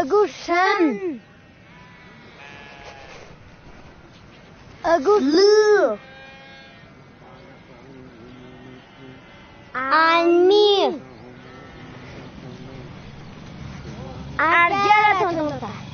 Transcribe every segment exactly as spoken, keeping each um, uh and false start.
ཨ་ཁུ་ཧྲན། ཨ་ཁུ་ལུ། ཨ་མི། ཨ་རྒྱ་ཐང་ཐང་ཐང་།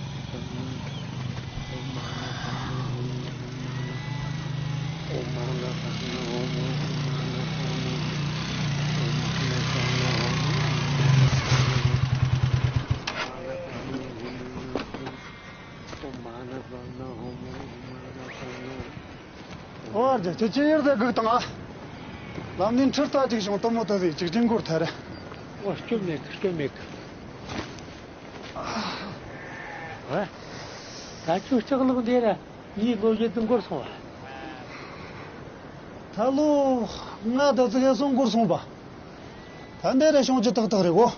ཨོ་ཨ་རྒྱ་ཁྱེད་ཅི་ཡོད་ཟེར་སྒུག་དང་ཨ། ལམ་ནས་འཕྲུལ་རྟ་ཅིག་བྱུང་། དུ་མོ་དུ་ཟིག་ཅིག་ཅིག་འགོར་ཐལ། ཨོ་སྐྱོན་མེད་གི། སྐྱོན་མེད་གི། ཨ། ད་ཁྱོད་ལྕགས་ལོག་འདི་ར་ངའི་ལོ་རྒྱུས་དུ་འགོར་སོང་བ། ད་ལོ་ལྔ་དུ་ཙིག་ཡ་སོང་འགོར་སོང་བ། ད་འདི་ར་བྱུང་རྒྱུ་ཏག་ཏག་རེད་གོ།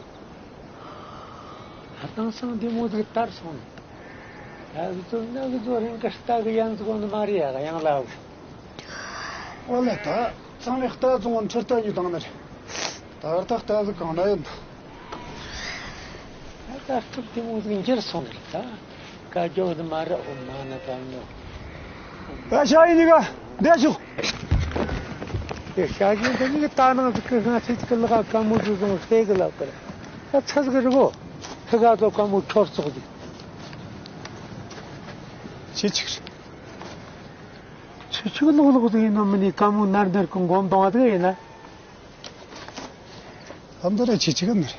ད་དེང་སང་འདི་མོ་ཟིག་དར་སོང་ནས། ད་གི་ཚོ་ན་གི་ཚོ་རིང་གི་རྟ་གི་ཡན་ཟིག་གོ་ནི་མ་རེད་ཡ། ཡང་ལ་འོ། ཨོ་ལེ། ད་ཚང་མས་རྟ་བཙོང་བ་འཕྲུལ་རྟ་ཉོས་བཏང་ནི་རེད། ད་རྟ་རྟ་ཟིག་གང་ན་ཡོད་ན། ད་ད་སྟབས་བདེ་མོ་ཟིག་འགྱུར་སོང་ནི་རེད་ད། དཀའ་རྒྱུ་ཟིག་མ་རེད། ཨོ་མ་ན་བ་ནོ། ད་ཤ་ཡི་ནི་ག་འདས་ཤོག་དེ་ཤ་ཡི་འདི་ནི་ད་ནང་ཟིག་གི་སྔ་ཚིག་གི་ལག་ག་མོ་ཟིག་བཟུང་སྟེ་གི་ལབ་གི་རེད། ད་ཚ་ཟིག་རི་བོ་ཁི་ག་ཚོ་ག་མོ་ཁྱོར་ཙོག་ཟིག་ཆི་ཆི་རེད། ཆི་ཆི་ལོག་ལོག་ཟིག་ཡིན་ནོ་མིན་ནི་ག་མོ་ནར་ནར་གི་འགོམ་བཏང་བ་ཟིག་ཡིན་ན། ཨ་མདོ་ར་ཆི་ཆི་ག་ནི་རེད།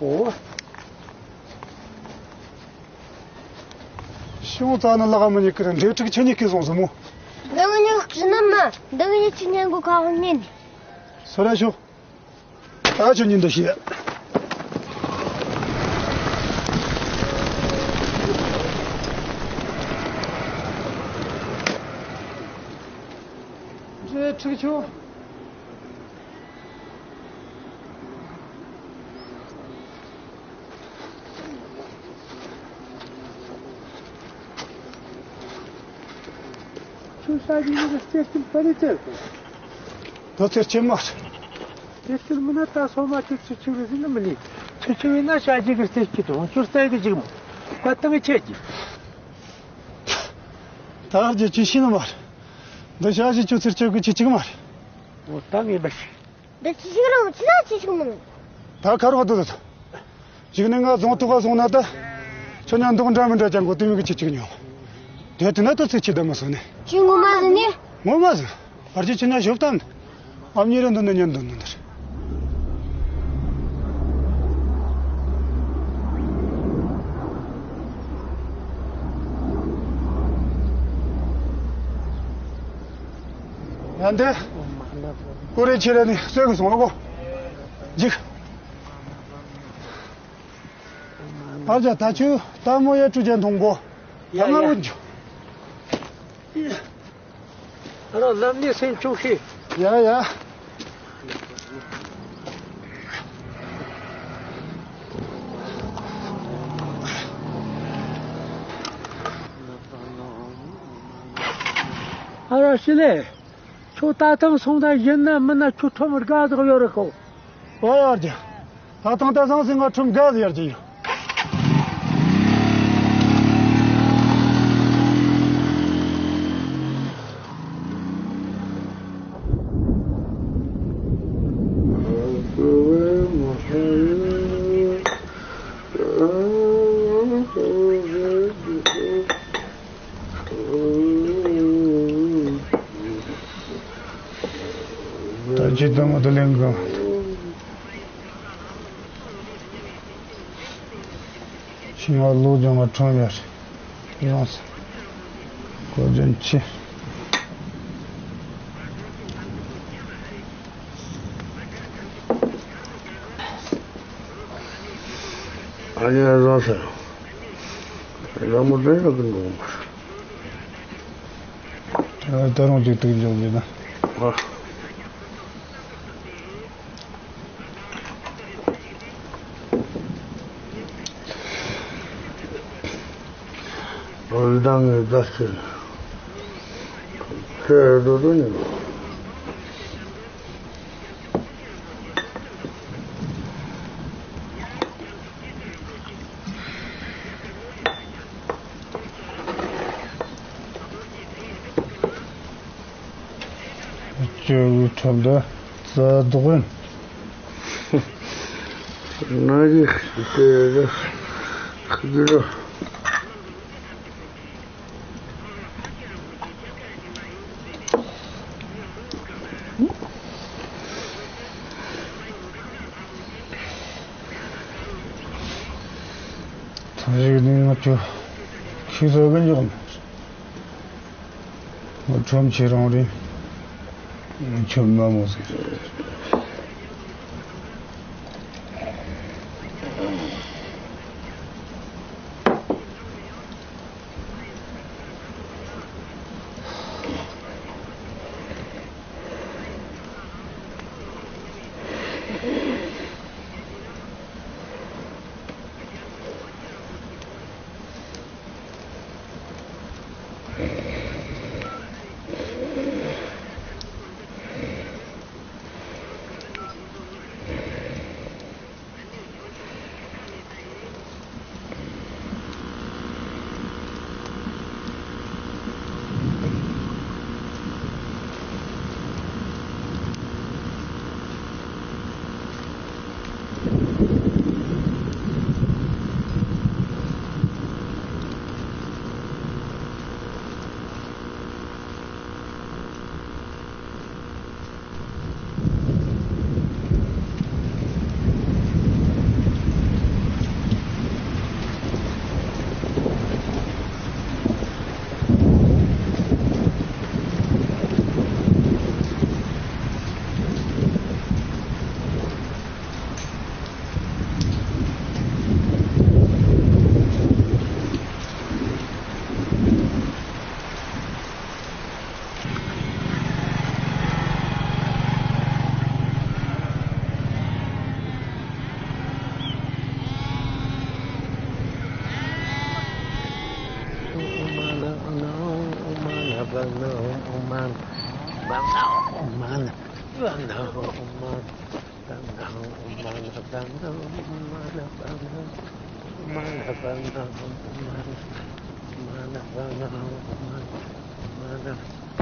ཨོ། ཤོང་ཙ་ན་ལག་མི་ཉིད་ཀྱི་འབྲེལ་ཕྲུག་ཆི་ཉིད་ཀྱི་བཟུང་ཟིག་མོ། འདི་ངི་ཉིད་ཀྱི་ནི་མ། འདི་ངི་ཉིད་ཀྱི་ཉན་གོ་ཁ་ཧོ་ཉན། སོ་ར་ཤོག་ད་ཁྱོད་ཉིད་འདི་ཤེས། འབྲེལ་ཕྲུག་ཆོ། ཁྱོད་ཤ་ཡི་ནི་གི་རྩེ་སྐྱིད་པ་རེད་ཟེར་གོ། ད་ཚེ་སྐྱིད་མ་རེད། རྩེ་སྐྱིད་མིན་ན་ད་སོ་མ་ཁྱོད་ཚུ་ཆུ་རེ་ཟིན་ནི་མིན་ནི། ཚུ་ཆུ་བས་ན་ཤ་ཡི་གི་རྩེ་སྐྱིད་དང་ཁྱོད་རྩ་ཡི་གི་ཅིག་མོ། བཀའ་བཏང་གི་ཁྱེད་ཀྱིས། ད་རྒྱ་ཆུ་ཤི་ནི་མ་རེད། འདི་ཤ་ཡི་ཆུ་ཚུར་ཆུ་གི་ཆུ་ཅིག་མ་རེད། འོ་ད་ངས་མ་ཤེས། འདི་ཆི་ཞིག་རང་ཆི་ན་ཆི་ཞིག་མིན། ད་ཁ་རོག་ཏུ་ཟེར། གཞུག་ནས་ང་རྫོང་ཐོག་ག་སོང་ན་ད། ཁྱོད་ཉ་འདོགས་འདྲ་མི་འདྲ་ཅང་གོ་དུ་མི་གི་ཆི་ཆིག་ཉོ། དེ་དུ་ན་ཏུ་ཚིག་ཆི་ད་མ་སོང་ནས། ཆི་ངོ་མ་ཟིན་ནི། ངོ་མ་ཟིན། བར་ཆི་ཆི་ན་ཞོབ་དམ། ཨ་མྱེ་རེ་འདུན་ན་ཉན་འདུན་ནི་འདིར། ཡང་དེ། ཀུ་རེ་ཆི་རེ་ནི་གསོས་གི་སོང་ལ་གོ། འཇིག་ཨ་ཅག་ད་ཆུ་ལྟད་མོ་ཡ་ཀྲུ་ཅན་མཐོང་གོ། ཡ་ད་ང་ཡ། འུ་འཇུ། ཨ་རོ་ལམ་ནས་སེམས་ཆུང་ཤེས། ཡ་ཡ། ཨ་རོ་ཤི་ལེ། ཁྱོད་ད་ཐེངས་སོང་ད་ཡིན་ན་མིན་ན་ཁྱོད་ཁྲོམ་དགའ་ཟིག་ཡོད་རེད་ཁོ། ཨོ་ཡར་རྒྱ། ད་ཐེངས་ད་བཟང་སེ་ང་ཁྲོམ་དགའ་ཟིག་ཡར་རྒྱ་ཡོད། ད་ཅི་ལྟ་མ་ད་ལེན་གི། ཤི་ང་ལོ་ལྗང་ང་ཁྲོམ་ཡར་ཡོང་ས། གོ་ཇན་ཆི། ཨ་ནི་བཟང་ས། རང་མོ་དེ་རག་གི་འདུག་ད་རུང་ཅིག་ཏུ་འཇོག་རྒྱུ་ན། ཨ། འོན་ཏང་ངས་ད་ཁྱེད་ཁྱེད་རེ་རེ་ནས། ཁྱོད་ཁྲོམ་དུ་རྩྭ་རྡོག་ཡིན། ང་གིས་དེ་རུ་ཁུག་རུ། ཚང་ཞིག་ནི་ང་ཚོ་ཤི་སོ་གི་འཇོག་ནས། ཁྲོམ་ཆེ་རང་རེད། ཁྱོད་མ་མོ་ཟེར།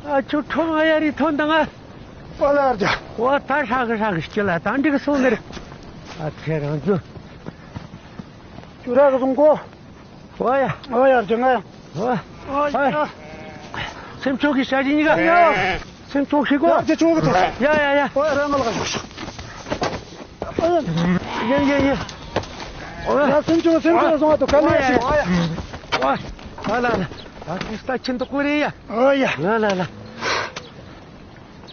ཨ་ཁྱོད་ཁྲོམ་ཨ་ཡ་རི་ཐོན་དང་ང་། ཨོ་ལ་རྒྱ། ཨོ་ད་ཧྲ་གི་ཧྲ་གི་སྐྱིད་ལ་ད་འགྲིག་སོང་ནི་རེད། ཨ་ཁྱེད་རང་ཚོ། ཁྱོད་ར་གི་བཟུང་གོ། ཨོ་ཡ། ཨོ་ཡ་རྒྱ་ང་ཡ། ཨོ། ཨོ་ཡ། སེམས་ཆུང་གི་ཞག་གི་གཉིས་ཀ། ཡ། སེམས་ཆུང་ཤིག་གོ། ཡ་རྒྱ་ཆུང་གི་ཐོག་ཡ་ཡ་ཡ། ཨོ་ཡ་ར་ང་ལ་ག་ཡོད་ཤག་ཡ་ཡ་ཡ། ཨོ་ཡ། ཡ་སེམས་ཆུང་སེམས་ཆུང་སོང་བ་དུ་ག་ལ་ཡ་ཤིག་ཨོ་ཡ། ཨོ་ཡ། ཨོ་ལ་ལ། ད་ཁོ་ས་ཁྱིམ་དུ་ཀུ་རེ་ཡ། ཨོ་ཡ། ལ་ལ་ལ།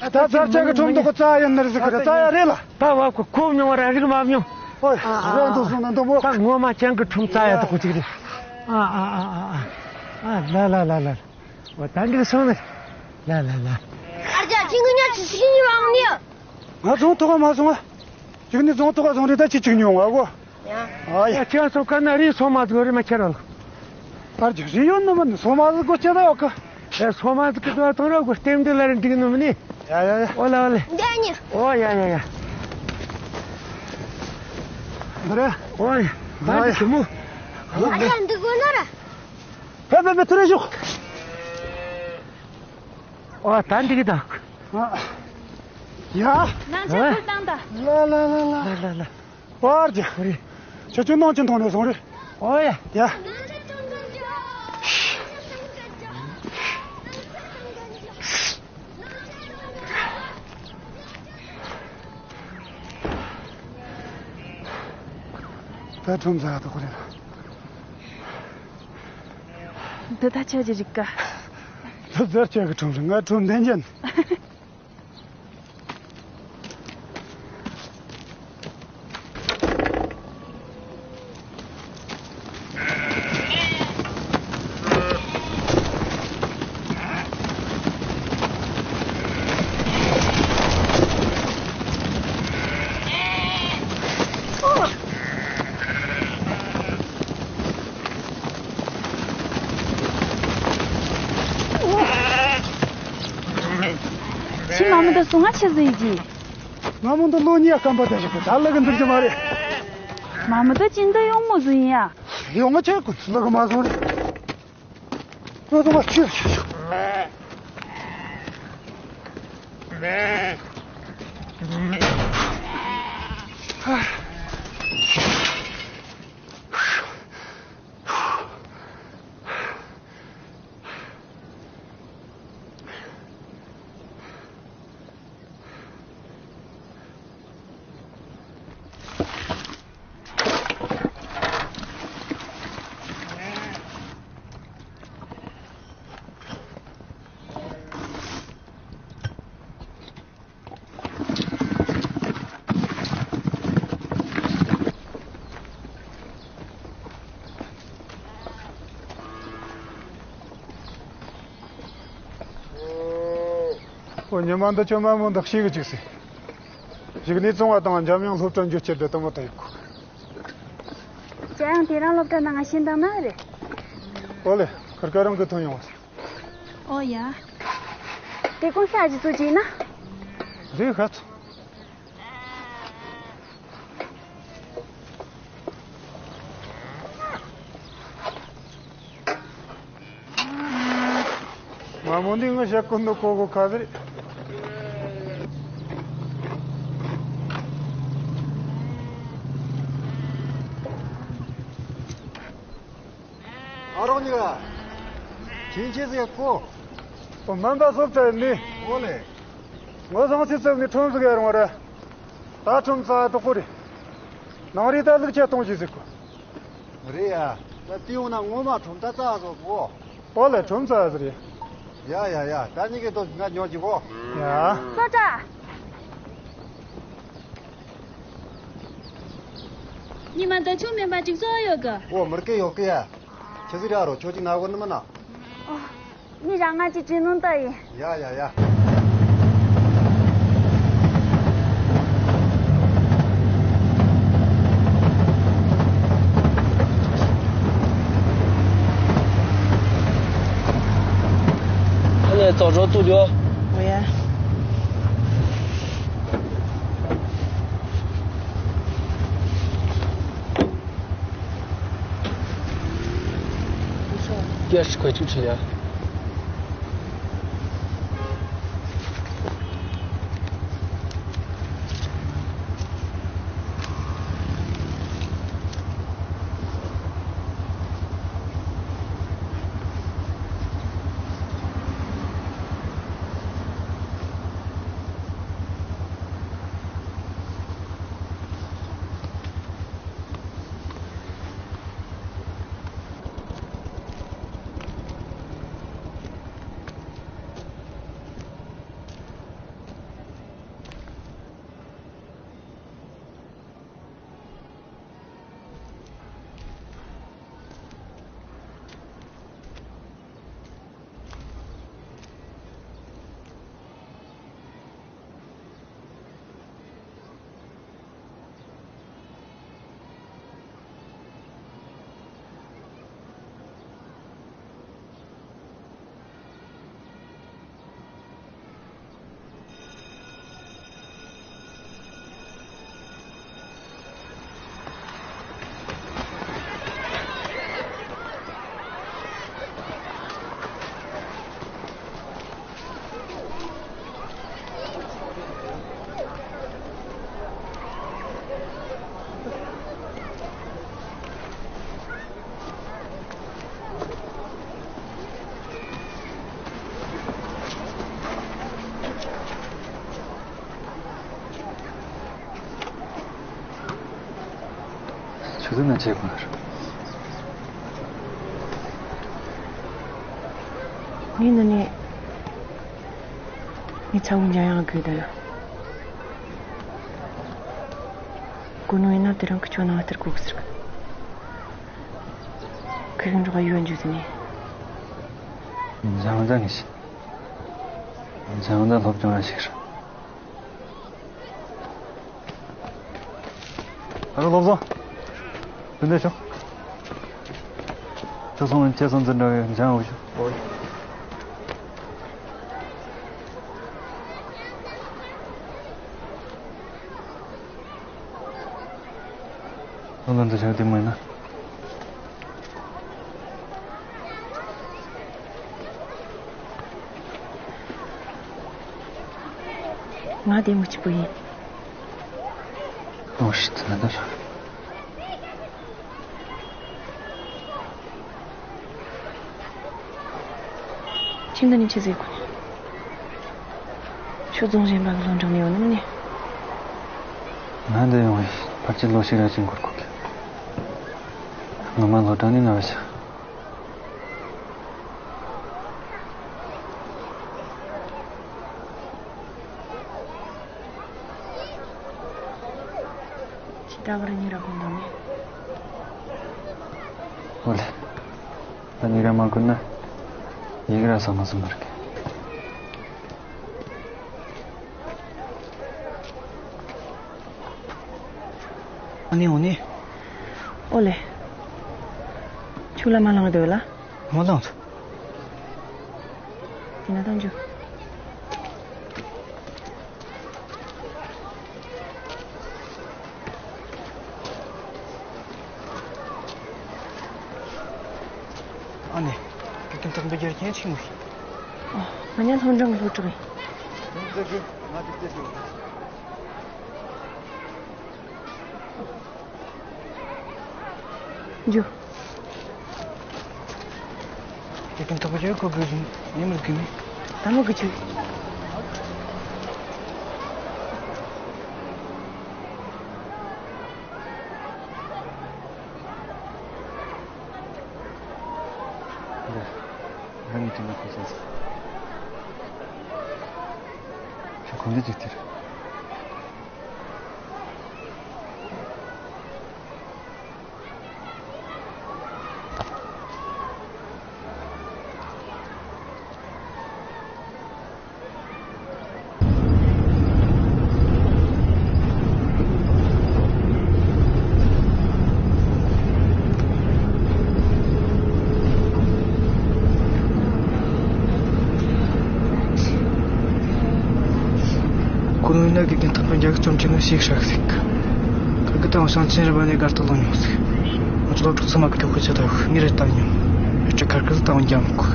ད་ཚར་ཅག་གི་ཁྲོམ་དུ་ཁོ་རྩྭ་ཡིན་ནི་རེད་ཟེར་གི་རེད། རྩྭ་ཡ་རེད་ལ། ད་བ་ཁོ་ཁོ་མྱོང་བ་ར་རིག་མ་མྱོང་། ཨོ་ཡ། རང་དུ་སོང་ན་འདུག་མོ། ད་ངོ་མ་ཅན་གི་ཁྲོམ་རྩྭ་ཡ་དུ་ཁོ་ཅིག་རེད། ཨ་ཨ་ཨ་ཨ་ཨ། ལ་ལ་ལ་ལ། ཨོ་ད་འགྲིག་སོང་ནི། ལ་ལ་ལ། ཨ་ཅག་ཁྱི་ངི་ཉག་ཅི་ཞིག་ཉི་བ་ངི། ང་བཟུང་ཐུབ་པ་མ་སོང་ང་། ཅིག་ནི་བཟུང་ཐུབ་པ་བཟུང་རེད། ད་ཅི་ཅིག་ཉོ་ང་གོ། ཡ། ཨ་ཡ། ཁྱེད་ཚོ་ག་ན་རི་སོ་མ་ཟིག་རི་མ་ཁྱེར་རོ། ཨར་ཇི་རི་ཡོད་ནི་མིན་སོ་མ་ཟིག་གོ་ཅེ་ད་ཡོད་གི། ཨེ་སོ་མ་ཟིག་གི་དོ་དང་ར་གོ་སྟེམ་འདི་ལ་རི་འགྲིག་ནི་མིན་ནི། ཡ་ཡ་ཡ། ཨོ་ལ་ཨོ་ལེ། འདི་ཉི། ཨོ་ཡ་ཡ་ཡ། འདི་རེད། ཨོ་ཡ། ད་འདི་ཞི་མོ། ཨ་ཡ་འདི་གོ་ན་ར། ཕེ་ཕེ་ཕེ་ཐུ་རེ་ཤོག་ཨོ་ད་འགྲིག་གི་ད། ཡ། ནང་ཆེན་ཁུལ་བཏང་ད། ལ་ལ་ལ་ལ། ལ་ལ་ལ། བར་གྱི། ཁྱེད་ཚོ་ནང་ཆེན་ཐོག་ནས་སོང་རེད། ཨོ་ཡ། ཡ། ད་ཁྲོམ་ཟ་དོ་ཁོ་རེད། འདི་ད་ཆ་ཅི་རིག་ག་འདི་ཟེར་ཆེ་གི་ཁྲོམ་རེད། ང་ཁྲོམ་བདེན་ཅན། ཁྱི་མ་མོ་ད་སུ་ང་ཆེ་ཟིག་ཡིན་གྱི། ང་མོ་འདི་ལོ་གཉིས་སྐམ་པ་དེ་ཞིག་གི་ད་ལུ་གི་འཛིན་གྱི་མ་རེད། མ་མོ་ད་ཅི་འདི་ཡོང་མོ་ཟིག་ཡིན་ཡ། ཡོང་ང་ཆེ་ཀུན་ལུ་གི་མ་སོང་རེད། ང་ཚོ་མ་ཁྱོད་ཁྱོད་ཁྱོད། ཨོ། ཉི་མ་འདི་ཁྱོད་མ་མོ་འདི་ཤེས་གི་ཅིག་སི། གཞུག་ནས་བཙོང་བ་དང་འཇམ་དབྱངས་སློབ་གྲྭ་འཇོག་ཆེད་དུ་དུ་མོ་ད་ཡོད་གོ། འཇམ་དབྱངས་དེ་རང་སློབ་གྲྭ་ནང་ང་ཤེས་འདང་ན་རེད། ཨོ་ལེ། ཁར་ཁ་རང་གི་ཐོན་ཡོང་བ། ཨོ་ཡ། དེ་གོང་ས་གཞི་བཙུགས་ཀྱི་ཡིན་ན། ལས་ཤ་ཚ། མ་མོ་འདི་ངི་ཞག་ཀུན་ཏུ་གོ་གོ་ཁ་ཟེར། ཨ་རོགས་གཉིས་ཀ། ཁྱིམ་ཆས་ཟིག་གོ། ཨོ་སྨན་པ་སློབ་གྲྭ་ནས། ཨོ་ལེ། ངོ་སང་ཚེ་ཚབ་ནས་ཁྲོམ་ཟིག་ཡར་འོང་ར། ད་ཁྲོམ་རྩ་དོག་པོ་རེད། ནང་རེ་ད་ལུག་ཆ་གཏོང་གི་ཟིག་གོ། རེད་ཡ། ད་དེ་འོང་ན་ངོ་མ་ཁྲོམ་ད་རྩ་དོག་གོ། ཨོ་ལེ་ཁྲོམ་རྩ་ཟིག་རེད། ཡ་ཡ་ཡ། ད་གཉིས་ཀའི་དོ་ང་ཉོ་གི་གོ། ཡ། སློབ་གྲྭ། ཉི་མ་ད་ཆུ་མེད་པ་ཅིག་གསོ་ཡོད་གི། ཨོ་མི་རྐེ་ཡོད་གི་ཡ། ཁྱེད་ཟིག་ར་རོ་ཁྱོད་ཅིག་ན་གོ་ནི་མིན་ན། ཨོ། ཉི་རང་ང་ཅིག་བྱིན་ནོ་ད་ཡིན། ཡ་ཡ་ཡ། ཨ་ལས་ཙོག་ཙོག་ཏུ་ལོ། ཨོ་ཡ། སྐྱེ་ཤི་ཁོ་ཅིག་ཆེ་ཡ། ཆུ་ཚོད་ན་ཆེ་གོ་ནར། ངས་ནི་ནི། ངས་ཚ་བོ་འཇམ་དབྱངས་དགོས་དོན། གོ་ནོ་ཡིན་ན་དེ་རིང་ཁི་ཆོ་ནང་ལྟར་གོ་གི་ཟེར་གི། ཁི་རིང་འགྲོགས་ཡོད་འཇུ་ཟིན་ནས། འཇམ་དབྱངས་ངས་ཤི། འཇམ་དབྱངས་སློབ་སྦྱོང་ཡང་ཞིག་རེད། ཨ་རོ་སློབ་བཟང་། དེ་འདྲ་ཤོག་ཁྱོད་སོང་ཁྱེད་སོང་ཙི་འདྲ་བའི་འཇམ་འུ་ཤོག་ལོ་ལོན་དུ་ཤོག་དེ་མིན་ན། ང་དེ་མི་གཅིག་པུ་ཡིན། ཨོ་ཤི་ད་ན་ད་ཤ། ཁྱིམ་ད་ནི་ཆི་ཟིག་གོ། ཁྱོད་རྫོང་གཞན་པ་གི་སློབ་འབྲིང་ནས་ཡོང་ནམ་ནི། ང་འདི་ཡོང་བའི་ཕལ་ཆེར་ལོ་ཕྱེད་ར་ཅིག་འགོར་གོ་གི། ངོ་མ་སློབ་གྲྭ་ནས་ན་བ་ཤ། ཁྱི་ད་བར་ཉི་ར་གོན་དང་ནི། ཨོ་ལེ། ད་ཉི་ར་མ་གོན་ན། ཡི་གེ་ར་ས་མ་སུམ་པར་གི། ཨ་ནི་འོ་ནི། ཨོ་ལེ། ཆུ་ལ་མ་ལངས་འདོད་ལ། མ་ལངས་སོ། དེ་ན་ད་འཇུ། ཨ་ནི། དགེ་རྒན་ཐག་པ་རྒྱལ་ཁྱེད་ཆིང་མི། ཨོ། ང་ཉལ་སློབ་འབྲིང་གི་སློབ་གྲོགས་ཡིན། ང་དེ་དེ་དེ། འཇུ། དེ་ཀུན་ཐོག་རྒྱལ་ཁོ་དགོས་ཟིན་ནས་མི་དགོས་མེད། ད་མི་དགོས་ཆུ། རང་གི་དྲིན་ལ་ཁོ་སོང་ཟིན། ཁྱོད་གང་འདྲ་ཅིག་སྟེར། ཁོ་ནོ་ན་དགེ་རྒན་ཐག་པ་རྒྱ་གི་རྩོམ་ཆེན་ནི་ཞིག་ཧྲག་ཟིག་ཁ་གི་དང་ཞང་ཆེན་རི་བ་ནས་དགའ་རྟགས་ལོ་མྱོང་ཟིག་ང་ཚོ་སློབ་གྲོགས་ཚང་མ་གི་ཐུག་ཁུ་ཆ་ད་ངི་རེ་བཏང་མྱོང་། ཡོད་ཀྱི་ཁར་ཁུ་བཏང་རྒྱ་མི་ཁུ།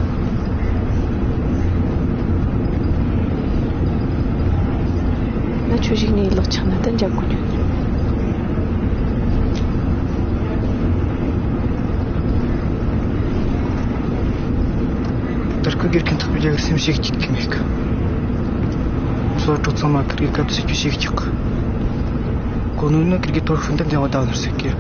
ན་ཆུ་ཞིག་ནས་ལག་ཆགས་ན་ད་འཇབ་གོ་རྒྱུ། དར་ཁུ་དགེ་རྒན་ཐག་པའི་རྒྱ་གི་སེམས་ཤིག་གཅིག་གི་མེད་གི། སོ་གྲོགས་ཚང་མ་ཁིར་གི་སྐབས་སུ་ཞིག་ཅིག་གི། གོ་ནོ་ནི་ཁིར་གི་ཐོར་ཤུན་ཏན་ལྡན་བ་དང་ནོར་སྲིད་གི།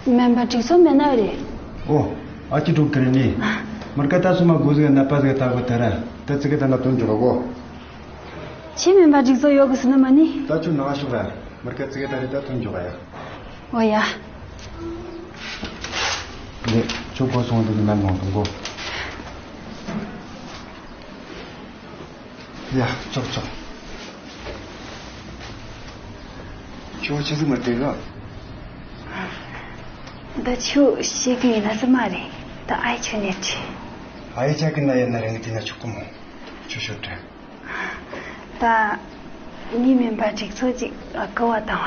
སྨན་པ་འགྲིག་སོང་མེད་ན་རེད། ཨོ། ཨ་ཅི་དྲུག་དེ་རེད་ནི། མར་ཀ་ད་སོ་མ་གོ་ཟིག་ནད་པ་ཟིག་ལྟ་གོ་དེ་ར། ད་ཙི་གེ་ད་ན་དོན་འཇོག་གོ། ཁྱེད་སྨན་པ་འགྲིག་སོང་ཡོད་གི་ཟེར་ནི་མ་ནི། ད་ཁྱོད་ནང་ང་ཤོག་ར། མར་ཀ་ཙི་གེ་ད་རེད་ད་དོན་འཇོག་ཡ། ཨོ་ཡ། ལེ། ཁྱོད་གོ་སོང་དེ་ནི་མ་ནོང་དང་གོ། ཡ། ཆོག་ཆོག་ཁྱོད་ཆི་ཟིག་མ་བསྡད་ག་ད་ཁྱོད་ཤེས་གི་ཡིན་ན་ཟི་མ་རེད། ད་ཨའི་ཁྱོད་ནས་ཁྲིད། ཨའི་ཅག་གི་ན་ཡིན་ན་རིང་གི་དེ་ན་ཆོག་གི་མོ། ཆུ་ཤོར་དྲན། ད་ངའི་སྨན་པ་སྒྲིག་ཚོགས་ཅིག་བསྐུལ་བ་བཏང་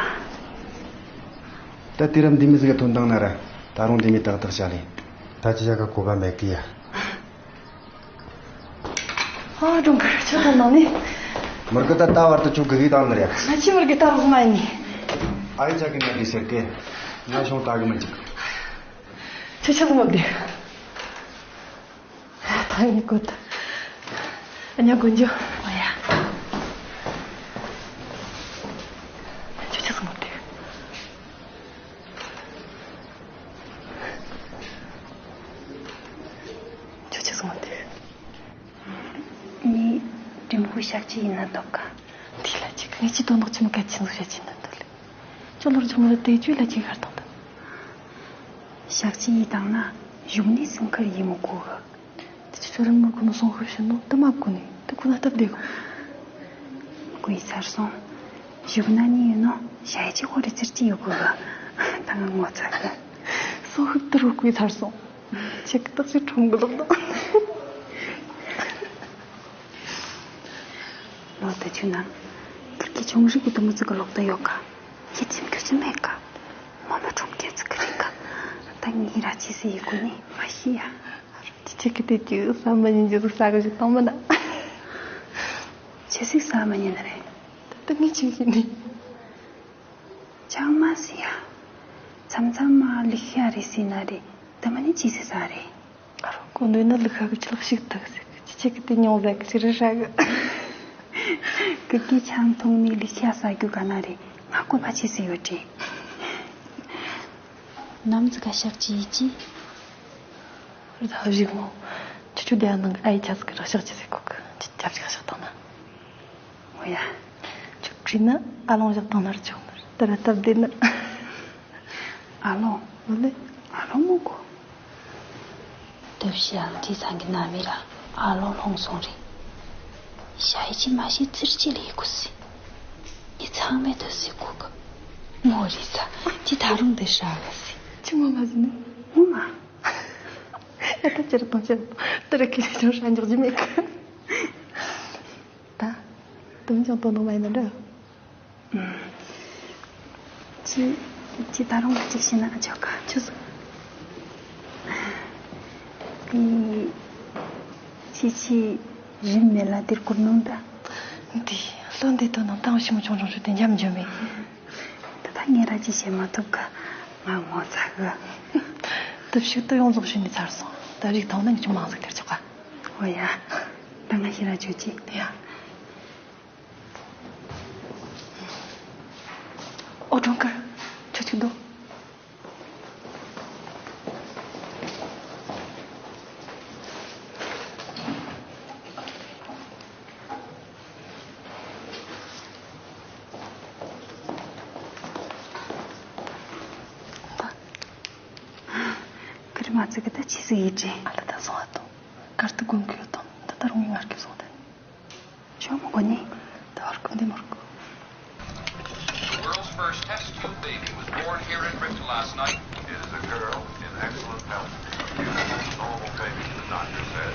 བ། ད་དུས་རབས་འདི་མི་ཟིག་གི་ཐོན་སྟངས་ན་ར། ད་རུང་འདི་མི་ཏག་ཏག་བྱ་ལེ། ད་ཅི་བྱ་ག་གོ་བ་མེད་གི་ཡ། ཨ་ཀྲུང་གར་ཁྱོད་དང་ནང་ནས། མུར་གི་ད་ད་བར་དུ་ཁྱོད་གི་གི་དང་ནི་རེད། ང་ཆི་མུར་གི་ད་རོགས་མ་ཡིན་ནི། ཨ་ཡི་ཅག་གི་ནི་དེ་ཟེར་གི། ང་ཤོང་ད་གི་མི་འཇིག་ཁྱོད་ཆི་ཟིག་མོ་དེ། ད་ཡིན་གོ་ད། ཨ་ཉ་དགོན་ཇོ། ཨོ་ཡ། ཁྱོད་ཆི་ཟིག་མོ་དེ། ཁྱོད་ཆི་ཟིག་མོ་དེ། ངའི་འགྲེམས་ཁུག་ཞག་གཅིག་ཡིན་ན་འདོད་ག། འདི་ལ་ཅིག་ངས་ཅི་དོན་དག་ཆི་མོ་གལ་ཆེན་ཟིག་བཤད་ཀྱིན་འདུག་འདི་ལ། ཅོ་ལོར་ཇོ་མོ་ལ་དེ་ཅུས་ལ་ཅིག་ཤར་དང་ད། ཞག་གཅིག་ཡིན་དང་ན་གཞུག་ནས་སེམས་ཁུར་ཡིན་མི་དགོས་གི། དེ་ཅི་ཁྱོད་རང་མོ་ཁོ་མོ་སོང་ཤོར་ཕྱིན་ནོ་དུ་མ་བཀོ་ནས་དུ་ཁོ་ན་སྟབས་བདེ་གོ། བཀོ་ཡི་ཚར་སོང་། གཞུག་ན་ནི་ཡིན་ནོ་ཞ་ཡི་ཅིག་ཧོ་རི་ཚིར་ཅི་ཡོད་གི་གི། ད་ང་ངོ་ཚ་གི། སོང་ཤོར་དུ་རུ་བཀོ་ཡི་ཚར་སོང་། ཁྱེད་ཀྱི་རྟགས་ཅིག་ཁྲོམ་གི་ལོག་དང་། ལོ་དེ་ཆུ་ན། ཁིར་གི་ཆུང་རིག་གི་དུ་མོ་ཙི་གི་ལོག་ཏུ་ཡོད་ག། ཁྱེད་ཅིམ་ཁྱོད་ཅི་མེད་ག། ངོ་མ་ཁྲོམ་སྐད་ཙི་གི་རིག་ག། ད་ངའི་ར་ཅི་སི་ཡི་གུ་ནི་མ་ཤི་ཡ། ཅི་ཆེ་གི་དེ་ཅི་བསམ་མ་ཉན་རྒྱུ་ཟིག་ས་གི་ཞིག་བཏང་མིན་ན། ཅི་ཟིག་བསམ་མ་ཉན་ནི་རེད། ད་ལྟ་ངས་ཅི་ཤེས་ནི། ཅང་མ་སི་ཡ། མཚམས་མཚམས་མ་ལི་ཤ་རེ་སི་ན་རེ་ད་མ་ནི་ཅི་སི་ས་རེད། ཨ་རོ་གོ་འདོད་ན་ལི་ཤ་གི་ཆི་ལག་ཞིག་ཐུག་ཟེར་གི་ཅི་ཆེ་གི་དེ་ཉུང་ཟ་གི་ཅི་རི་ཧྲ་གི། གི་གི་ཆང་འཐུང་ནི་ལི་ཤ་ས་རྒྱུ་ག་ན་རེ་ང་གོ་བ་ཅི་སི་ཡོད་དྲི། ནམ་ཙི་ག་ཤག་ཅི་ཡི་ཅི། རེད་ད་གཞིག་མོ། ཁྱོད་ཆོ་དེ་ནང་གི་ཨའི་ཆ་ཟིག་གི་རག་ཤག་ཅི་ཟེར་གོ་གི་ཅི་ཆབ་ཅིག་ཤག་བཏང་ན། ཨོ་ཡ། ཁྱོད་བྲིས་ན་ཨ་ལོང་བཞག་བཏང་ན་ར་ཆོག་ནི་རེད་ད་ར་སྟབས་བདེ་ནི། ཨ་ལོང་། ཨོ་ལེ། ཨ་ལོང་མོ་གོ། སྟོབས་ཤི་ཨང་ཅི་ཚང་གི་ན་མི་ར་ཨ་ལོང་ལྷོང་སོང་རེད། ཞ་ཡི་ཅི་མ་ཤི་ཙིར་ཅི་ལི་གོ་སི། ངས་ཚང་མས་དུ་སི་གོ་གི། མོ་རི་ས་ཅི་ད་རུང་དེ་ཧྲ་ག་སི། ཅི་མོ་མ་ཟི་ནི། མོ་མ། ཨ་ད་ཅི་ར་དང་ཅི་ར་དང་། དེ་ར་ཁི་ལི་ཅང་ཧྲ་འཇོག་ཅི་མེད་གི། ད། དུམ་ཅང་དོ་ནང་མ་ཡིན་ན་འདྲ། ཅི། ཅི་ད་རུང་ཅིག་ཤི་ན་ཆོག་ག་ཆུ་སོ། ཨི། ཅི་ཅི། རིན་མེད་ལ་དེར་བསྐུར་ནོ་ད། འདི། བློ་འདི་དོ་ནང་ཏང་ཞིམ་ཆུང་ཆུང་ཞུ་དེ་འཇམ་འཇམ་མེད། ད་ད་ངས་ར་ཅི་བྱེད་མ་ཐུབ་ག་ང་ངོ་ཚ་གི། ད་ཕྱུགས་ཏུ་ཡོངས་རྫོགས་ཞུས་ནས་ཚར་སོང་། ད་རིགས་ཐོང་ན་ངས་ཅུང་མང་ཟིག་སྟེར་ཆོག་ག་ཨོ་ཡ། ད་ང་ཤི་ར་ཆོད་ཅི། ཡ། ཨོ་གྲོང་དཀར། ཁྱོད་ཅིག་འདུག་ཀརྨ་ཙི་གི་ད་ཆི་ཟིག་ཡིད་དྲན། ཨ་ལ་ད་སོང་ཨ་དང་། གར་དུ་དགོན་གི་ཡོད་དང་ད་ད་རུང་ངའི་ངར་གི་སོང་དེ། ཇོ་མོ་གོ་ནི། ད་བར་ཀུན་དེ་མར་གོ། The world's first test tube baby was born here in Britain last night. It is a girl in excellent health. Normal baby, the doctor says.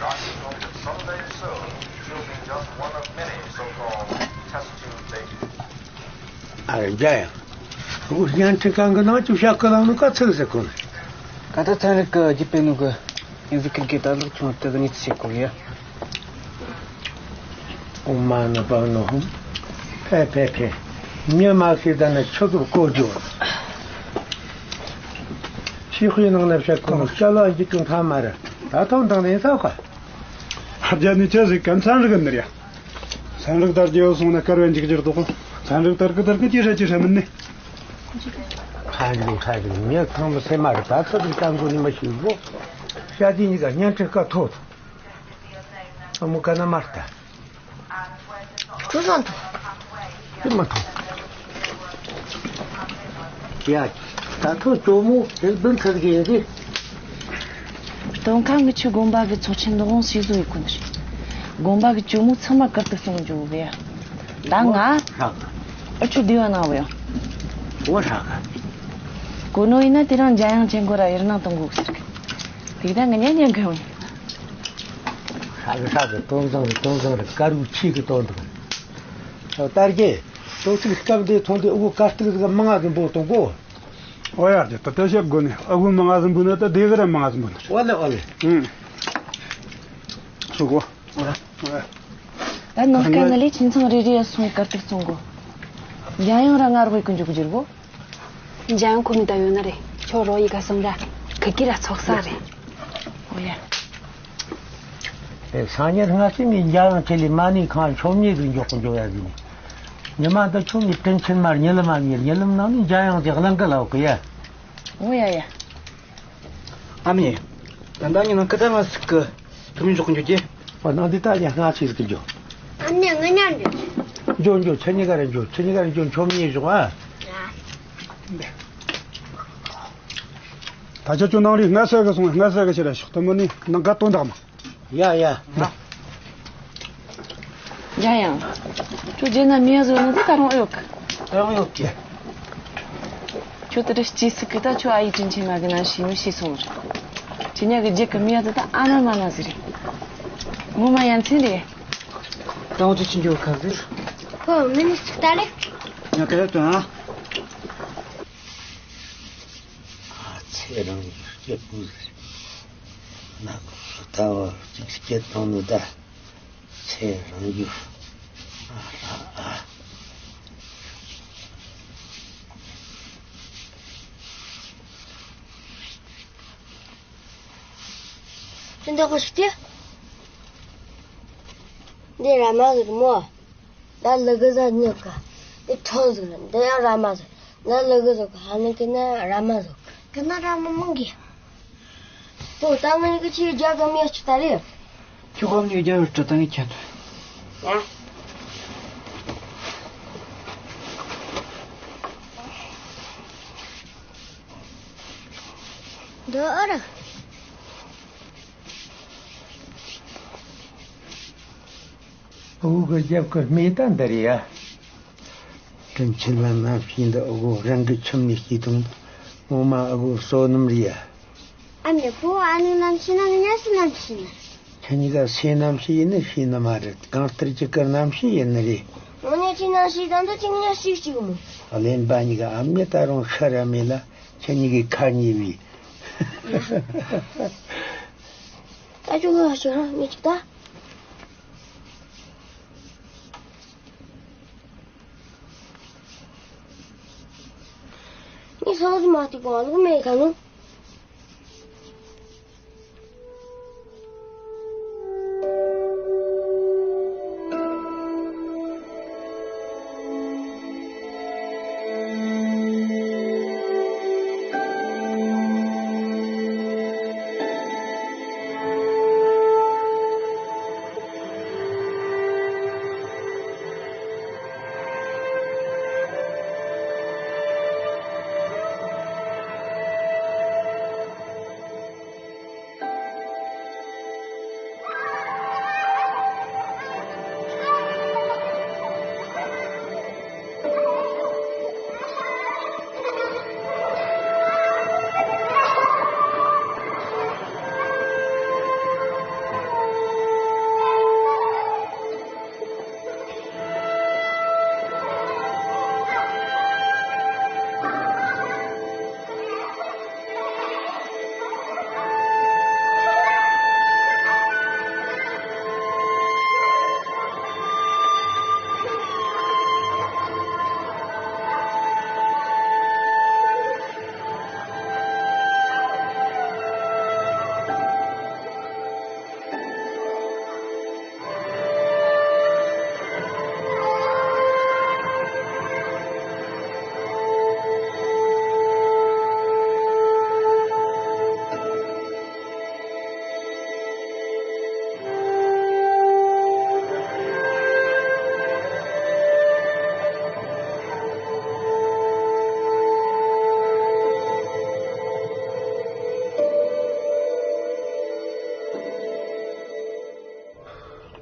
Doctors hope that someday soon she'll be just one of many so-called test tube babies. ཨ་རེ་རྒྱ་ཡང་། ཁོ་བརྙན་འཕྲིན་ཁང་གི་ནང་ཅུ་བཤད་སྐུ་ལངས་ནུ་ག་ཚིག་ཟེར་ཁོ་ནི། ག་ད་ཚན་རིག་གི་རྒྱུད་སྤེལ་ནུ་གི་ཡིན་ཟིག་ཁིར་གི་ད་ལག་ཆུང་དུ་གི་ཉིད་ཚེ་ཁོ་ཡ། ཨོ་མ་ནུ་པ་ནུ་ཧུམ། ཕེ་ཕེ་ཕེ། ཉི་མ་ཤི་ད་ནི་ཆུ་གི་བཀོད་རྒྱུ། ཤི་ཁུའི་ནང་ན་བཤད་ཁོ་ནི་སྐྱ་ལ་འཇིག་གི་མཐའ་མ་རེད། ད་ཐོང་དང་ལེན་ས་ཁ། རྒྱ་ནི་ཆ་ཟིག་གམ་ཚན་རིག་གི་ནི་རེད། ཚན་རིག་དར་རྒྱས་སོང་ན་དཀར་བའི་འཇིགས་འགྱུར་དོགས། ཚན་རིག་དར་གི་དར་གི་ཅི་ཧྲ་ཅི་ཧྲ་མིན་ནི། ཧ་ལུ་ཧ་ལུ་མྱི་ཚང་མ་སེམས་མ་རེད་པ་ཚོ་གི་ལྟ་མགོ་ནི་མ་ཤེས་གོ། ཤ་དེ་གཉིས་ཀ་བརྙན་འཕྲིན་ཁ་ཐོག་ཏུ། ཨ་མོ་ག་ན་མ་ལྟ། ཁྱོད་བཟང་ཐོ། དེ་མ་ཐོང་། ཡ། ད་ཐོ་ཇོ་མོ་དེ་བདུན་ཚར་གི་ཡིན་གི། སྟོན་ཁ་ངི་ཆུ་དགོན་པ་གི་ཚོགས་ཆེན་འདུ་ཁང་ཞིག་བཟོ་ཡི་ཁུ་ནི་རེད། དགོན་པ་གི་ཇོ་མོ་ཚང་མ་གར་དུ་སོང་འཇོག་གི་ཡ། ད་ང་། ཧྲག་གི། ཨ་ཆུ་དེ་བ་ན་བ་ཡ། འོ་ཧྲག་གི། གོ་ནོ་ཡིན་ན་དེ་རང་འཇམ་དབྱངས་ཆེན་གོ་ར་ཡར་ནང་གཏོང་དགོས་ཟེར་གི། དེ་ད་ང་ཉན་ཉན་གི་ཡོང་ཡིན། ཨ་གི་ས་གི་དོན་བཟང་རེད། དོན་བཟང་རེད། དཀར་པོའི་ཆས་གི་དོན་དང་། ཨོ་ཏར་གྱི་དོ་ཚིགས་སྐབས་འདི་ཐོན་དུས་ཨུ་གུ་དཀར་སྟིག་ཟིག་མང་ང་གི་འབོ་གཏོང་གོ། ཨོ་ཡ་དེ་ད་ལྟ་བཤད་དགོས་ནི། ཨ་གུ་མང་ང་ཟིག་འབུ་ན་ད་དེ་གི་ར་མང་ང་ཟིག་འབུ་ནི་རེད། ཨོ་ལེ་ཨོ་ལེ། ཨུང་། ཤོག་གོ། ད་ནང་སྐད་ནི་ལས་ཁྱིམ་ཚང་རེ་རེ་ཡ་སོང་དཀར་སྟིག་བཙོང་གོ། འཇམ་དབྱངས་ར་ང་རོགས་ཡི་གི་འཇུག་གི་འཇུག་གོ། འཇམ་དབྱངས་ཁོ་མི་ད་ཡོད་ན་རེད། ཁྱོད་རོགས་ཡི་ག་སོང་ར་ཁི་ཁི་ར་ཚོགས་ས་རེད། ཨོ་ཡ། ཨེ་སང་ཉིན་སྔ་ཕྱི་ནས་འཇམ་དབྱངས་ཁྲིད་ལས་མ་ཎི་ཁང་མཆོད་མེ་ཟིག་འཇོག་གི་འཇོག་ཡ་ཟིག་ནས། ཉི་མ་འདི་ཆུ་མེ་དྲིན་ཆེན་མར་ཉི་ལམ་མ་ཉེར་ཉི་ལམ་ནང་ནས་འཇམ་དབྱངས་ཀྱི་གླིང་གི་ལའོ་གི་ཡ། ཨོ་ཡ་ཡ། ཨ་མྱེས། ད་ལྟ་ཉིན་ནང་ཁི་ད་མ་སིག་གི་ཐུ་མི་འཇོག་གི་འཇོག་གི། ཨོ་ནང་འདི་ད་ཡ་སྔ་ཕྱི་ཟིག་གི་འཇོག་ཨ་མྱེས་ང་ཉར་འཇོག་འཇོག་འཇོག་ཁྱེད་གཉིས་ཀ་ར་འཇོག་ཁྱེད་གཉིས་ཀ་ར་འཇོག་མཆོད་མེ་ཡེ་ཞོག་ཨ། ད་ཆ་ཁྱོད་ནང་ལས་སྔ་ས་གི་སོང་། སྔ་ས་གི་ཕྱིར་ར་ཤོག་ད་མོ་ནི་ནང་ག་དོན་དག་མ། ཡ་ཡ། འཇམ་དབྱངས། ཁྱོད་རྗེས་ན་མི་ཡ་བཟོ་ནི་དེ་ད་རུང་ཨེ་ཡོད་གི། ད་རུང་ཡོད་གི། ཁྱོད་དེ་རུ་སྐྱེས་སྲིད་གི་ད་ཁྱོད་ཨ་ཡེ་དྲིན་ཆེན་མ་གི་ན་ཤི་མི་ཤི་སོང་རེད། ཁྱེད་ཉ་གི་རྗེས་གི་མི་ཡ་དེ་ད་ཨ་མ་མ་ན་ཟིག་རེད། ངོ་མ་ཡ་མཚན་རེད། ད་འོ་ཚོ་ཅི་འགྱོ་ག་ཟེར། ཁོ་མི་ནི་ཅིག་ལྟ་རེད། ཉ་ག་རེ་དོན་ཨ། ཚེ་རིང་སྐྱིད་པོ་ཟེར། ནག་ལྟ་བ་གཅིག་སྐྱིད་བཏང་ནི་ད། ཚེ་རིང་རྒྱུ། ཨ་ཨ་ཨ། དེ་འདྲ་གོ་ཞིག་དེ། འདི་ར་མ་ཟེར་མོ། ད་ལི་གི་ཟ་ཉོ་ག་དེ་ཁྲོ་ཟིག་རེད། འདི་ཡང་ར་མ་ཟིག་ད་ལི་གི་ཟོ་ག་ཧ་ནི་གི་ན་ར་མ་ཟོ་ག་གི་ན་ར་མ་མང་གི། ཨོ་ད་ང་གི་ཆེ་རྒྱ་ག་མི་ཆུ་ད་རེད། ཁྱོད་ག་མི་རྒྱ་བར་ད་ངས་ཁྱེད། ཡ། འདི་ཨ་ར། ཨུ་གི་རྒྱབ་ཀྱི་སྨད་ད་འདི་རེད་ཡ། དྲིན་ཆེན་ལ་རྣམ་ཤེས་འདི་ཨུ་གོ་རང་གི་ཁྱིམ་ནས་སྐྱེས་དང་། ངོ་མ་ཨུ་གོ་བསོད་ནམས་རེད་ཡ། ཨ་མྱེས་པོ་ཨ་ནི་རྣམ་ཤེས་ན་ངི་ཉ་སི་རྣམ་ཤེས་ན། ཁྱེད་གཉིས་ཀ་སའི་རྣམ་ཤེས་ཡིན་ནི་ཤེས་ནི་མ་རེད། གང་ལྟར་གཅིག་གི་རྣམ་ཤེས་ཡིན་ནི་རེད། ངོ་ཉ་ཆི་རྣམ་ཤེས་དང་འདི་ཆི་ཉ་ཤེས་གཅིག་མོ། གླེན་པ་གཉིས་ཀ་ཨ་མྱེས་ད་རུང་ཤི་ར་མེད་ལ་ཁྱེད་གཉིས་ཀའི་ཁ་ཉེ་བའི། ད་ཅུང་ང་ཞིག་རང་མི་གཅིག་ད། ངས་སོགས་མ་ཐུག་གོང་ལུག་མེད་ག་ནོ།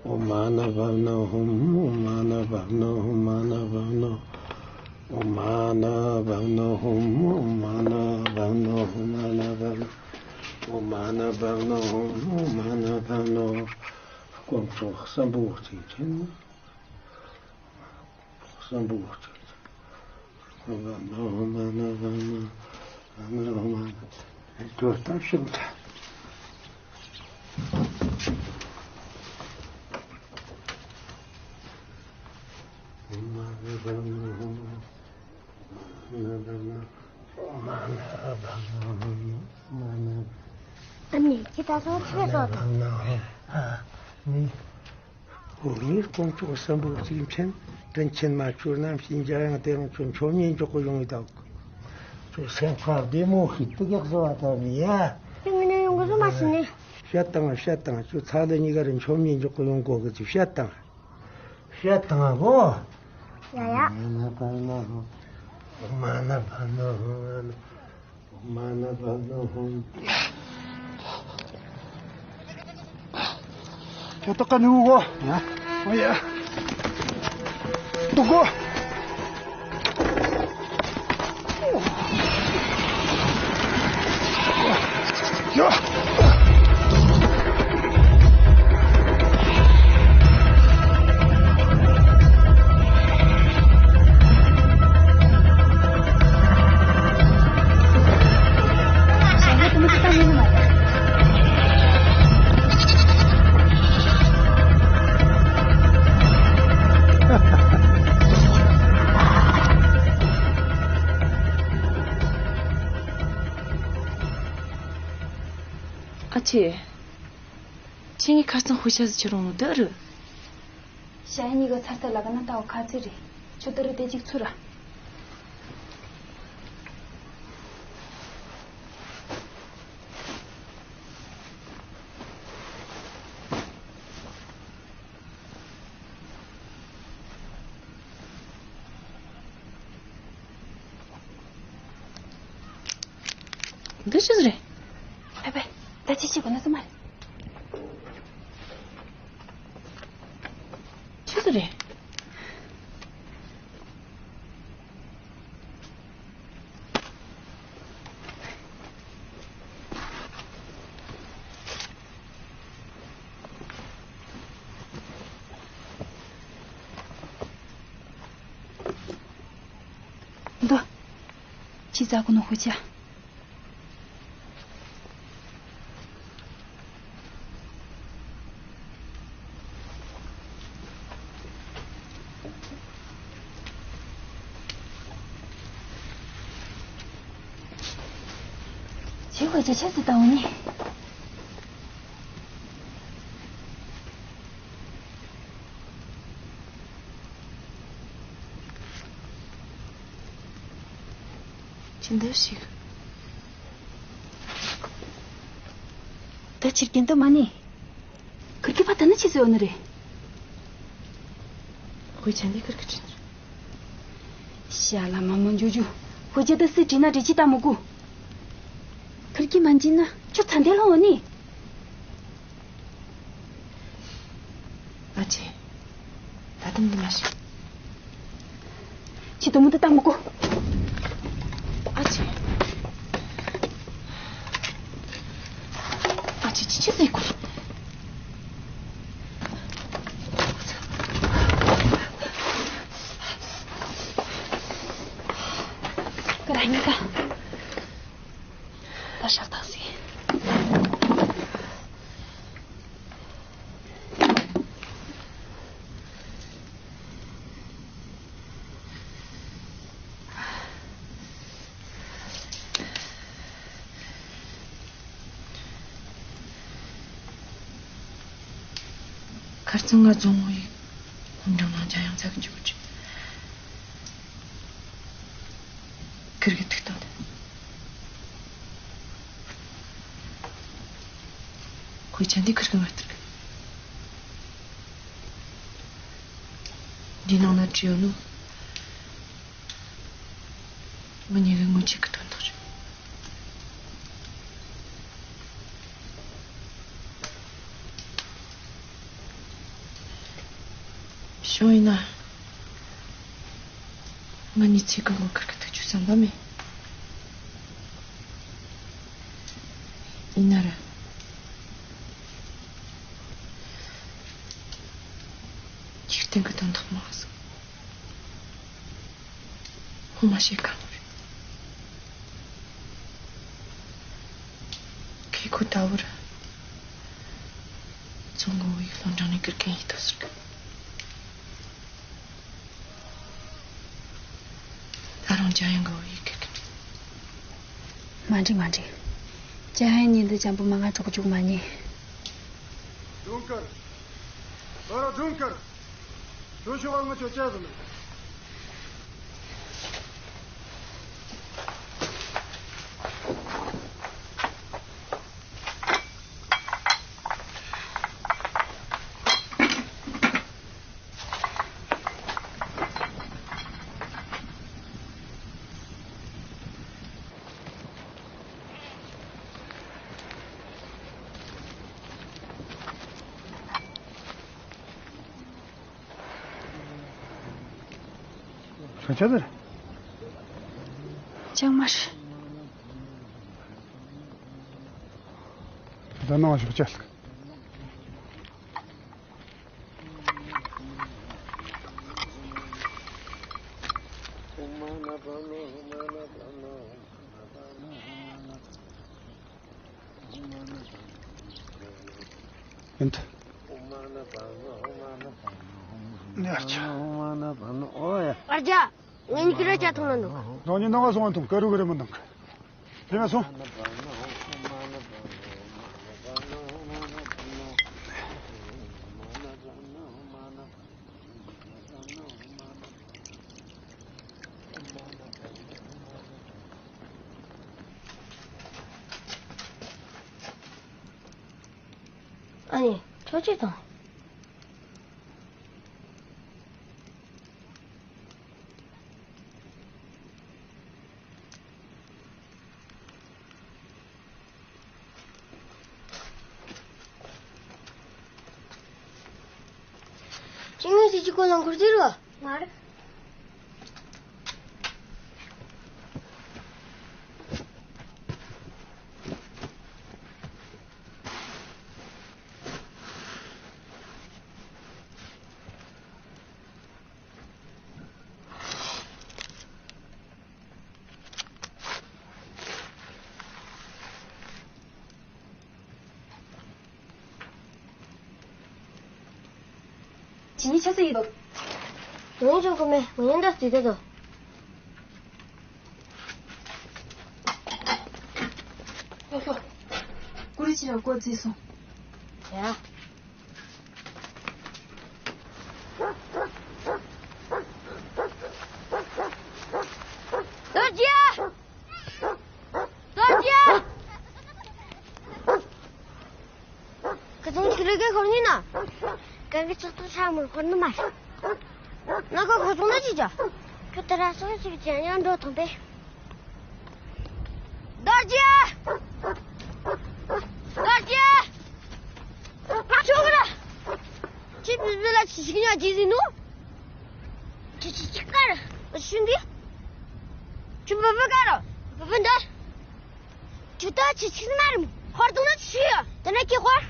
ཨོཾ་མ་ཎི་པདྨེ་ཧཱུྃ། ཨོཾ་མ་ཎི་པདྨེ་ཧཱུྃ། མ་ཎི་པདྨེ་ཧཱུྃ། ཨོཾ་མ་ཎི་པདྨེ་ཧཱུྃ། ཨོཾ་མ་ཎི་པདྨེ་ཧཱུྃ། ཨོཾ་མ་ཎི་པདྨེ་ཧཱུྃ། ཨོཾ་མ་ཎི་པདྨེ་ཧཱུྃ། དཀོན་མཆོག་གསུམ་པོ་གཅིག་མཁྱེན། གསུམ་པོ་གཅིག་མཁྱེན། ཁྱོད་ལྟ་ཞིག་ད། ཨ་ནི་ཁྱེད་ད་སོ་ཆོས་སོ་དང་། ནི། འོ་ངས་དཀོན་མཆོག་གསུམ་པོ་གཅིག་མཁྱེན། དྲིན་ཆེན་མ་ཁྱོད་རྣམ་ཤེས་འཇའ་ཡང་དེ་རིང་ཁྱོད་མཆོད་མེ་འཇོག་གི་ཡོང་ཡོད་དོ། ཁྱོད་སེམས་ཁ་བདེ་མོ་ཞིག་ཏུ་གེགས་བཟོ་བ་དང་ནི་ཡ། ཁྱོད་ངོ་ནས་ཡོང་གི་སོ་མ་ཤི་ནི། བཤད་དང་བཤད་དང་། ཁྱོད་ཚ་ལ་གཉིས་ཀ་རུ་མཆོད་མེ་འཇོག་གི་ཡོང་གོ་གི་ཚུལ་བཤད་དང་། བཤད་དང་གོ། ཡ་ཡ། མ་ན་པ་ན་ཧོ། མ་ན་པ་ན་ཧོ། མ་ན་པ་ན་ཧོ། ཁྱོད་ཏོག་ཀ་ནུ་གོ། ཡ། ཨོ་ཡ། ཏོག་གོ། ཨ་ཅེ། ཁྱེད་གཉིས་ཁ་རྩང་ཧུ་ཤ་ཟི་ཆི་རུང་ནོ་དེ་རུ། ཞ་ཡི་གཉིས་ཀ་ཚར་ཚར་ལ་ཀ་ན་ལྟ་བ་ཁ་ཚིག་རེད། ཁྱོད་དེ་རུ་དེ་གཅིག་ཚུར་ར། འདི་ཆི་ཟིག་རེད། ཕེ་ཕེ། ད་ཅི་བྱེད་དགོས་ན་སུ་མ་རེད། ཆི་ཟིག་རེད། འདི། ཅི་ཟ་གོ་ནོ་ཧུ་ཅ། ཅི་ཧུ་ཅ་ཆེ་སུ་ཏང་ནི། ཅི་འདྲ་ཞིག་ད་ཕྱིར་རྒྱན་དུ་མ་ནི། ཁིར་གི་ཕ་ད་ནི་ཆི་ཟེར་ཡོད་ནི་རེད། ཁོའི་ཆ་འདི་ཁིར་གི་ཁྲིད་ནི་རེད། ཤ་ལ་མ་མོ་འཇུ་འཇུ། ཁོའི་ཆ་ད་སི་བྲིས་ན་བྲིས་ཅི་ད་མོ་གུ། ཁིར་གི་མ་འཇིན་ན་ཁྱོད་ཚ་འདས་ལྷོང་བ་ནི། ཨ་ཅེ། ད་དུང་འདི་མ་ཤི། ཁྱི་དུ་མུ་དུ་བཏང་མི་དགོས། ཨ་ཅེ། ཨ་ཅེ་ཅི་ཅི་ཟེར་དགོས། ཀ་ར་ཉི་ཀ་ད་ཤག་ཐག་ཟིག་ཁར་ཚང་ང་རྫོང་ངོ་ཡི་ཧོམ་འདྲ་ནང་ཅང་ཡང་ཚ་གི་འཇུག་ཅིག་ཁིར་གི་ཐུག་དང་དེ། ཁོའི་ཆ་འདི་ཁིར་གི་ང་ཐུག་འདི་ནང་ན་བྲིས་ཡོད་ནོ། ང་གཉིས་ཀའི་སྔོན་ཆད་ཀྱི་དོན་དག་རེད། བྱུང་ཡིན་ན། ང་གཉིས་ཚེ་གང་བོར་ཁིར་གི་ཐུག་རྒྱུ་བསམ་པ་མེད། ཡིན་ན་ར། ཅིང་གི་དོན་དག་མ་སོང་། ངོ་མ་བཤད་དཀའ་མོ་རེད། ཁེ་ཁོ་ད་བར་ཚོང་གི་བོད་ཡིག་སློབ་འབྲིང་ནས་བསྐུར་མཁན་ཡིན་ཐུབ་ཟེར་གི། ད་རུང་འཇམ་དབྱངས་ཀྱི་བོད་ཡིག་བསྐུར་གི་མ་འགྲིག་མ་འགྲིག་འཇམ་དབྱངས་ཉིད་འདི་འཇམ་པོ་མ་ང་གྲོགས་རྒྱུག་མ་ཉེས། ལྡུམ་དཀར། ལོ་ར་ལྡུམ་དཀར། ཁྱོད་ཤོག་ཨ་ང་ཁྱོད་བཅད་ཟིན། ལྷོད་ཆ་ཟེར། ཅང་མ་རེད། ད་ནང་ཞོགས་ཆ་ལ། ཡིན་ད། ནས་ཆ། ཨ་ཅག་ངས་ཉི་ཁྱི་ར་ཅག་ཐུང་ལ་འདུག་རང་ཉིད་ནང་ང་སོང་བ་འཐུང་ཀ་རུ་ག་རེ་མི་འདུག་དེ་ན་སོང་། ཨ་ནི་ཁྱོད་ཅི་དང་། ཅི་ངས་ཅི་ཅི་ཁོ་ལ་འཁུར་ཟེར་བ། མ་རེད། ཇི་ནི་ཆ་ས་ཡིན་དོ། དོན་ཡོད་ཅང་གོ་མེ་ང་ཡང་འདྲ་བརྩིས་ཏེ་དོ། ལྷོ་ལྷོ། ཀུ་རི་ཅི་ར་ཀོ་བརྩིས་སོང་། ཡ། རྡོ་རྗེ། རྡོ་རྗེ། ཁ་སང་ཁྱི་ལུ་གའི་ཁོར་ནི་ན། གང་གི་ཚོགས་ཐོག་ཆ་མོར་ཁོར་ནི་མ་རེད། ང་ཁོ་ཁོ་ཚོང་ན་ཅི་བྱ། ཁྱོད་ད་ར་སོང་ཞིག་ཅན་ཡང་འགྲོ་ཐོང་པས། རྡོ་རྗེ། རྡོ་རྗེ། ང་ཆོག་གི་ར། ཁྱི་བི་བི་ལ་ཅི་ཞིག་ཉག་ཅི་ཟིན་ནོ། ཁྱི་ཅི་ཅི་ཀར། ཤུན་དི། ཁྱི་བི་བི་ཀར། བི་བི་འདར། ཁྱི་ད་ཁྱི་ཅི་མ་རེད་མོ། ཧོར་དུང་ན་ཅི་ཡོད། དེ་ན་ཁྱི་ཧོར།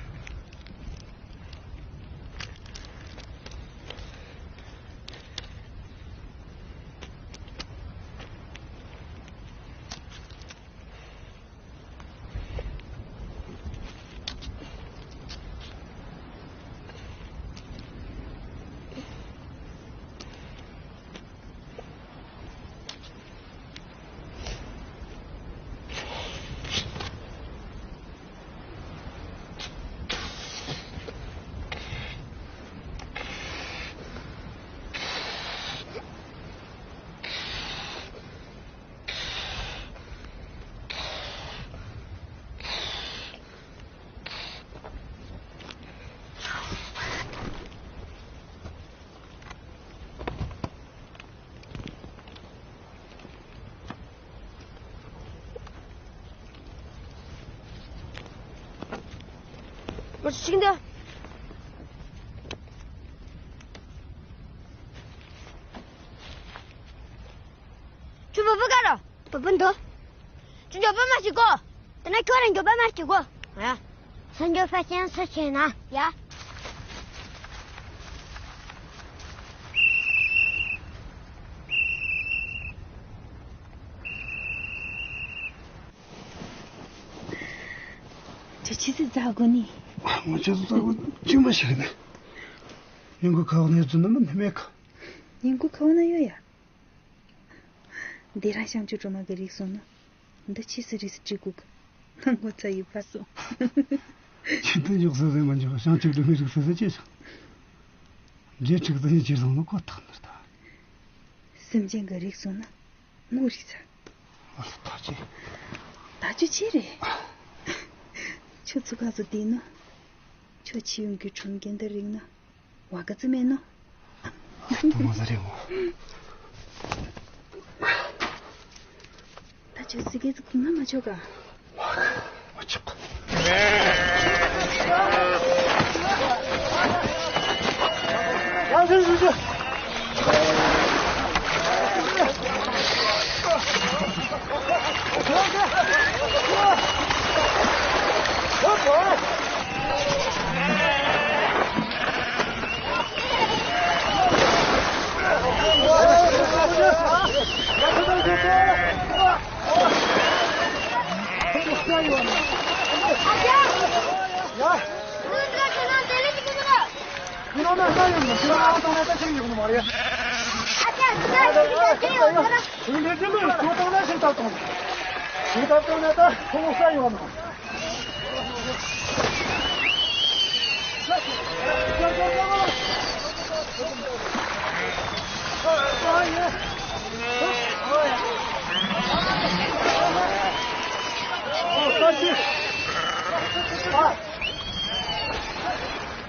མ་ཤིང་ད། ཁྱོད་བུ་བུ་ག་ར། བུ་བུ་འདུག་ཁྱོད་མགྱོགས་པོ་མ་ཤི་གོ། དེ་ན་ཁྱོད་རང་མགྱོགས་པོ་མ་ཤི་གོ། ཡ། སུ་མགྱོགས་པ་ཅན་སུ་ཆེ་ན། ཡ། ཅི་སི་ཛ་གོ་ནི། ང་ཅི་སི་ཛ་གོ་ཅི་མ་ཤེས་ནི། ཉིན་གུང་ཁ་བ་ནས་རྫུན་ནི་མི་མེད་ག་ཉིན་གུང་ཁ་བ་ན་ཡོད་ཡ། འདི་རང་བྱང་ཆུབ་སྒྲོལ་མ་གི་རིགས་སོང་ན། འདི་ཅི་སི་རིགས་སུ་བྲིས་དགོས་གི་ང་ངོ་ཚ་ཡི་པ་སོང་། ཅི་འདི་འཇོག་ས་ཟེར་མ་འཇོག་བྱང་ཆུབ་སྒྲོལ་མའི་རིགས་སུ་ཟེར་ཅི་ཞིག་རྗེས་འཁྲུག་ཙམ་ཡིན་ཅི་སོང་ན་ཁོ་ཐག་ནི་རེད་ད། སེམས་ཅན་གི་རིགས་སོང་ན། ངོ་རིག་ཚ། ཨ་ལ་ཐག་ཆོད། ཐག་ཆོད་ཆེ་རེད། ཁྱོད་ཚོ་ག་ཚོད་བསྡད་ན། ཁྱོད་ཆི་ཡོང་གི་ཁྲོམ་རྒན་དེ་རིག་ན། བ་ག་ཚོད་མེད་ནོ། དུ་མ་ཟ་རེད་མོ། ད་ཁྱོད་སི་གེ་ཚོ་གུང་ན་མ་ཆོག་ག་མ་ཆོག་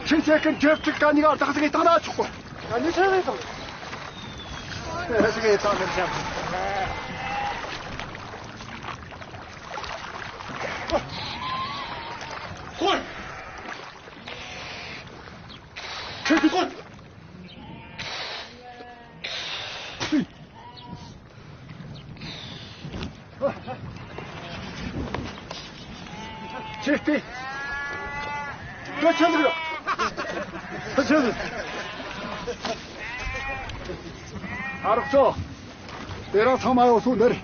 ཁྱེད་ཚོས་ཀྱི་འབྲེལ་གཏུག་ག་ནི་ག་བདག་ཟིག་གིས་བཏང་ན་ཆོག་གོ། ད་ནི་ཆེ་བས་དང་། ཆེ་བས་དང་ནི་ཆེ། ཁོ། ཁྱེད་ཀྱིས་ཁོ། ཁྱེད་ཀྱིས། ཁྱེད་ཀྱིས། ཁྱེད་ཀྱིས། ཨ་རོགས་ཚོ། དེ་རིང་ཚང་མ་ཡོང་སོང་འདིར།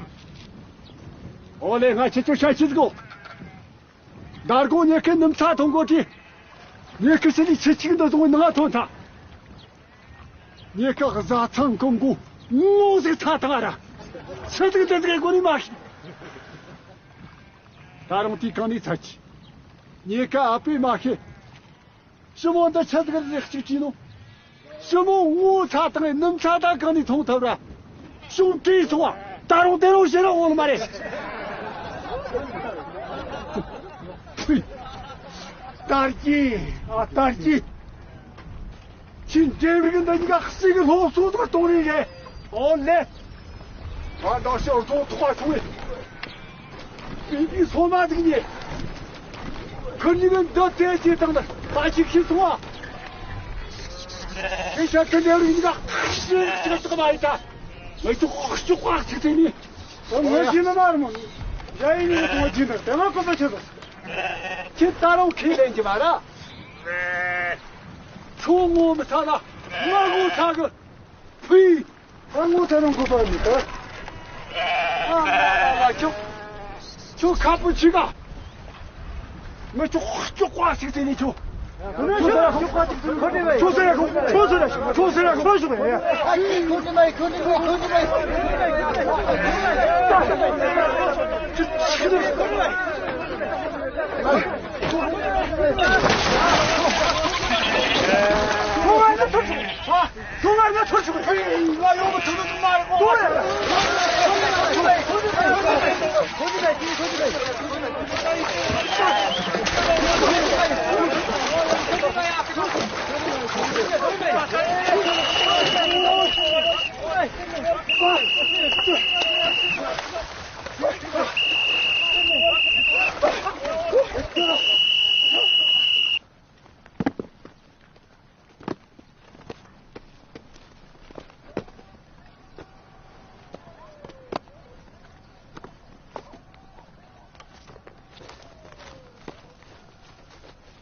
ཨོ་ལེ་ང་ཁྱེད་ཚོ་ཤ་ཁྱི་ཟིག་གོ། ཟླ་གོང་ཉེ་ཁའི་ནུབ་ཚ་ཐོན་གོ་དྲིས། ཉེ་ཁའི་ཕྱི་ལི་ཆི་ཆིག་འདི་བཟུང་ནང་ཐོན་ཐ། ཉེ་ཁའི་བཟའ་ཚང་གི་མགོ་ངོ་ཟིག་ཚ་ཐང་ར། ཆི་ཟིག་འདི་ཟིག་གོ་ནི་མ་ཤི། ད་རུང་དེའི་གང་ནས་ཚ་ཆི། ཉེ་ཁའི་ཨ་ཕས་མ་ཤི། ཞི་མོ་འདི་ཆི་ཟིག་རེད་གཅིག་བྲིས་ནོ། ཞི་མོ་ངོ་ཚ་དང་ནུབ་ཚ་དང་གང་ནས་མཐོང་ཐུབ་ར། ཞུང་བྲིས་སོང་བ། ད་རུང་དེ་རུང་ཞེ་ར་འོང་ནི་མ་རེད། ཕུས། དར་གྱི། ཨ་དར་གྱི། ཁྱིམ་འདྲེ་རིགས་འདི་གཉིས་ཀ་གཅིག་གི་སློབ་གསོ་ཟིག་གཏོང་རིན་རེད། ཨོ་ལེ། ང་འདྲ་ཞིག་རྫོང་ཐོག་ཁ་ཆུང་བས། བི་བི་སོ་མ་ཟིག་ཉེ། ཁུར་ཉིན་འདི་དེ་ཅི་དང་ནི་ད་ཅིག་ཤི་སོང་ཨ། ཁྱེད་ཤ་ཁྲི་འདྲེ་རིགས་འདི་ག་ཤི་ཤི་ཏག་མ་ཡིན་ད། ང་ཅུ་ཅུ་ཅིག་དེ་ནི། ང་ཤི་ན་མ་རེད་མོ། ཡ་ཡིན་ནི་ཐོག་ཅི་འདི་དེ་མ་ཀོ་པ་ཆེ་ད། ཁྱེད་ད་རུང་ཁས་ལེན་གྱི་མ་ར། ཁྱོད་ངོ་མི་ཚ་ལ་ང་ངོ་ཚ་གི། ཕུས། ད་ངོ་ཚ་རུང་གོ་པ་མི་ད། ཨ་ལ་ལ་ཁྱོད། ཁྱོད་ཁ་སྤུ་ཆི་ག་ངས་ཁྱོད་ཅོག་པ་ཞིག་བཙལ་ནས་ཁྱོད། ཁྱོད་ཟེར་ཡ་ཁྱོད་ཟེར་ཡ་ཁྱོད་ཟེར་ཡ་ཁྱོད་ཟེར་ཡ་ཁྱོད་ཟེར་ཡ། ཁྱོད་ང་ཚོ་ཐུག་ཆུག་ཁྱོད་ང་ཡོང་གི་ཐུག་ཐུག་མ་རེད་གོ།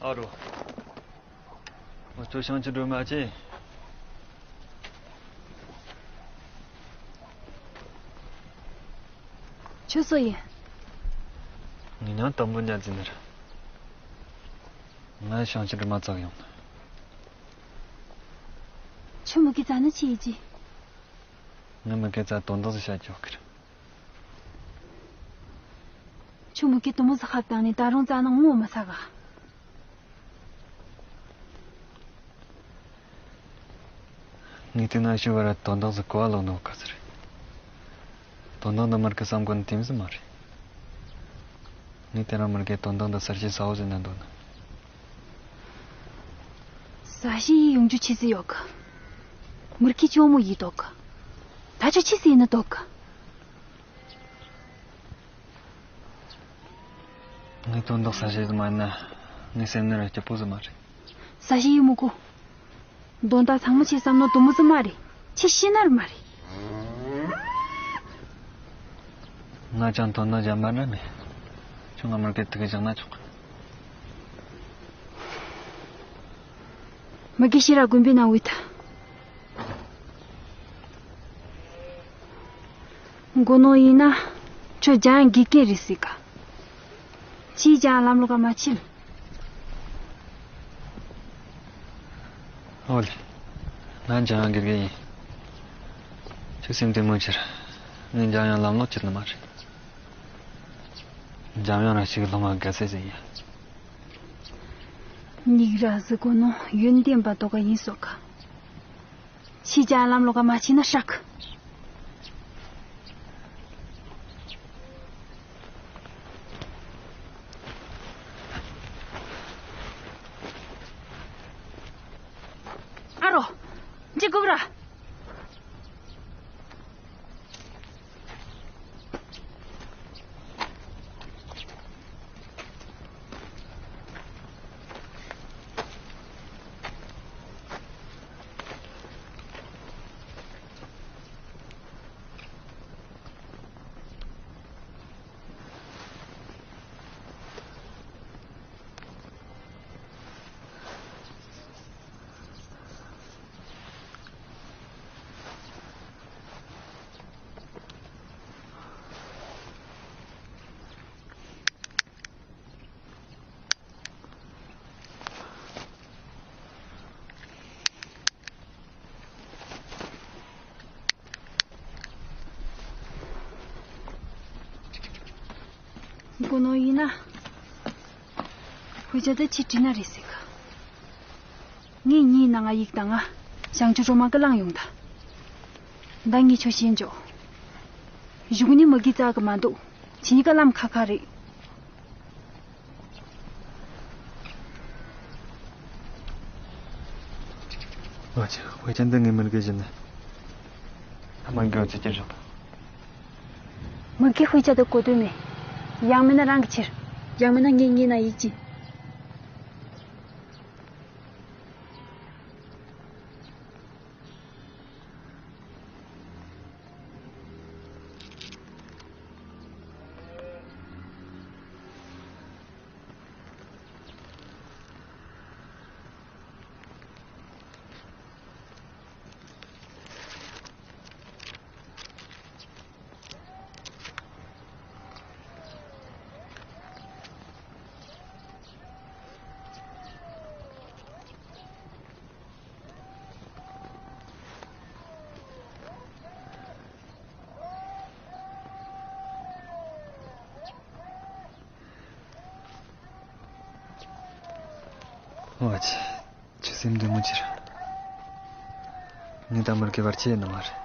ཨ་རོ། ང་ཚོ་བྱང་ཆུབ་སྒྲོལ་མ་ཆེ། ཁྱོད་སུ་ཡིན། ངའི་མྱིང་དང་པོ་ཉ་འཛིན་ནི་རེད། ང་ཞང་ཆུ་འདྲ་མ་བཙག་ཡོང་ན། ཁྱོད་མུ་གེ་བཙག་ན་ཆི་ཡིན་གྱི། ང་མུ་གེ་བཙག་དོན་དག་ཟིག་བཤད་རྒྱུ་ཡོད་གི་རེད། ཁྱོད་མུ་གེ་དུ་མོ་ཟིག་ཁ་བཏང་ནས་ད་རུང་བཙག་ན་ངོ་མི་ཚ་ག། ངས་བལྟས་ན་ཞུ་བ་ར་དོན་དག་ཟིག་གོ་བ་ལོག་འདུག་ག་ཟེར། དོན་དག་འདི་མུ་གེ་བསམ་གོ་ནི་དེ་མོ་ཟིག་མ་རེད། ངས་དེ་རིང་མུ་གེ་དོན་དག་འདི་གསལ་བཤད་གསལ་བོ་ཟིག་གནང་འདོད་ནི། གསལ་བཤད་ཡེ་ཡོང་རྒྱུ་ཆི་ཟིག་ཡོད་གི། མུ་གེ་གཅུང་མོ་ཡིན་འདུག་གི། ད་ཁྱོད་ཆི་ཟིག་ཡིན་ནི་འདུག་གི། ངས་དོན་དག་གསལ་བཤད་ཟིག་མ་ཡེ་ན་ངའི་སེམས་ནི་ར་སྐྱིད་པོ་ཟིག་མ་རེད། གསལ་བཤད་ཡེ་མི་དགོས། དོན་དག་ཚང་མ་ཁྱེད་བསམ་ནོ་དུ་མོ་ཟིག་མ་རེད། ཁྱེད་ཤེས་ནི་ར་མ་རེད། ང་ཅང་དོན་དག་གཞན་པ་འདྲ་མེད། ཁྱོད་ང་མུ་གེ་ཐུག་གི་བཞག་ན་ཆོག་གི། མུ་གེ་ཤི་ར་དགོན་པའི་ནང་བུད་ཐལ། མགོ་ནོར་ཡིན་ན་ཁྱོད་འཇམ་དབྱངས་དགེ་རྒན་རེད་ཟེར་ག། ཁྱེད་འཇམ་དབྱངས་ལམ་ལོག་ག་མ་ཕྱིན། ཨོ་ལེ། ང་འཇམ་དབྱངས་དགེ་རྒན་ཡིན། ཁྱོད་སེམས་བདེ་མོ་བྱོས། ངས་འཇམ་དབྱངས་ལམ་ལོག་བྱེད་ནི་མ་རེད། འཇམ་དབྱངས་ར་ཞིག་སློབ་མ་དགའ་སེ་ཟིག་ཡིན། སྙིང་ར་ཟིག་གོ་ནོ་ཡོན་ཏན་པ་དོ་ག་ཡིན་སོག་ག། ཕྱིས་ཀྱང་ལམ་ལོག་ག་མ་ཕྱིན་ན་སྲག། ཨ་རོ། འཇིགས་སྐུལ་ར། མགོ་ནོར་ཡིན་ན། ཧུ་ཅག་ད་ཁྱེད་བྲིས་ན་རེད་ཟེར་གི། ངས་ཉིན་ནང་ང་ཡིག་དང་ང་བྱང་ཆུབ་སྒྲོལ་མ་གི་བླངས་ཡོང་ད། ད་ངས་ཁྱོད་བཤད་འཇོག་གཞུག་ནས་མུ་གེ་བཙལ་གི་མ་འདུག་ཁྱེད་གཉིས་ཀ་ལམ་ཁ་ཁ་རེད། ཨ་ཅེ། ཧུ་ཅག་འདི་ངའི་མུ་གེ་བྱིན་ནས། ཨ་མ་མགོ་ཚོས་ཀྱི་རེད། མུ་གེ་ཧུ་ཅག་འདི་གོ་དོན་མེད། ཡང་མིན་ན་རང་གི་ཁྱེར། ཡང་མིན་ན་ངས་ངའི་ནང་ཡིག་ཅིག་ཨོ་ཅེ། ཁྱོད་སེམས་བདེ་མོ་བྱོས། ངས་ད་མུ་གེ་བར་ཆད་ཡེ་ནི་མ་རེད།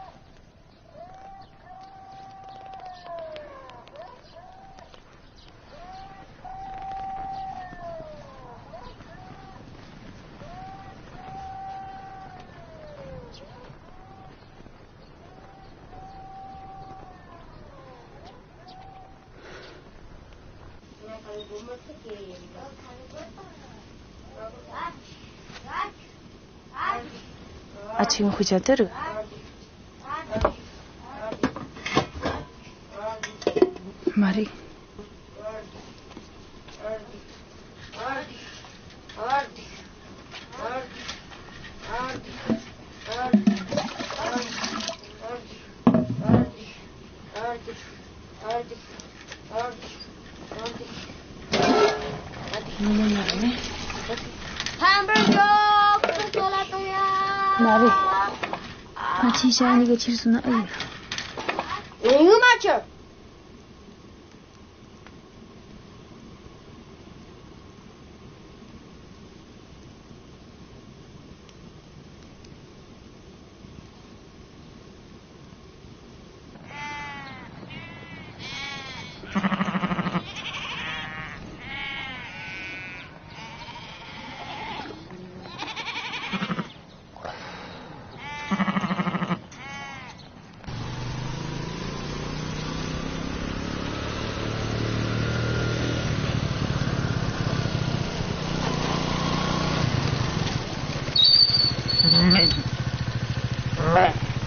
ཨ་ཆེན་ཁུ་ཆ་དེ་རུ། མ་རེད། ཡ་རེད། ང་ཆེ་ཤ་ཡ་ནི་ག་ཕྱིར་སོང་ན་ཨེ་ཡིན། ཡོང་མ་ཆོག་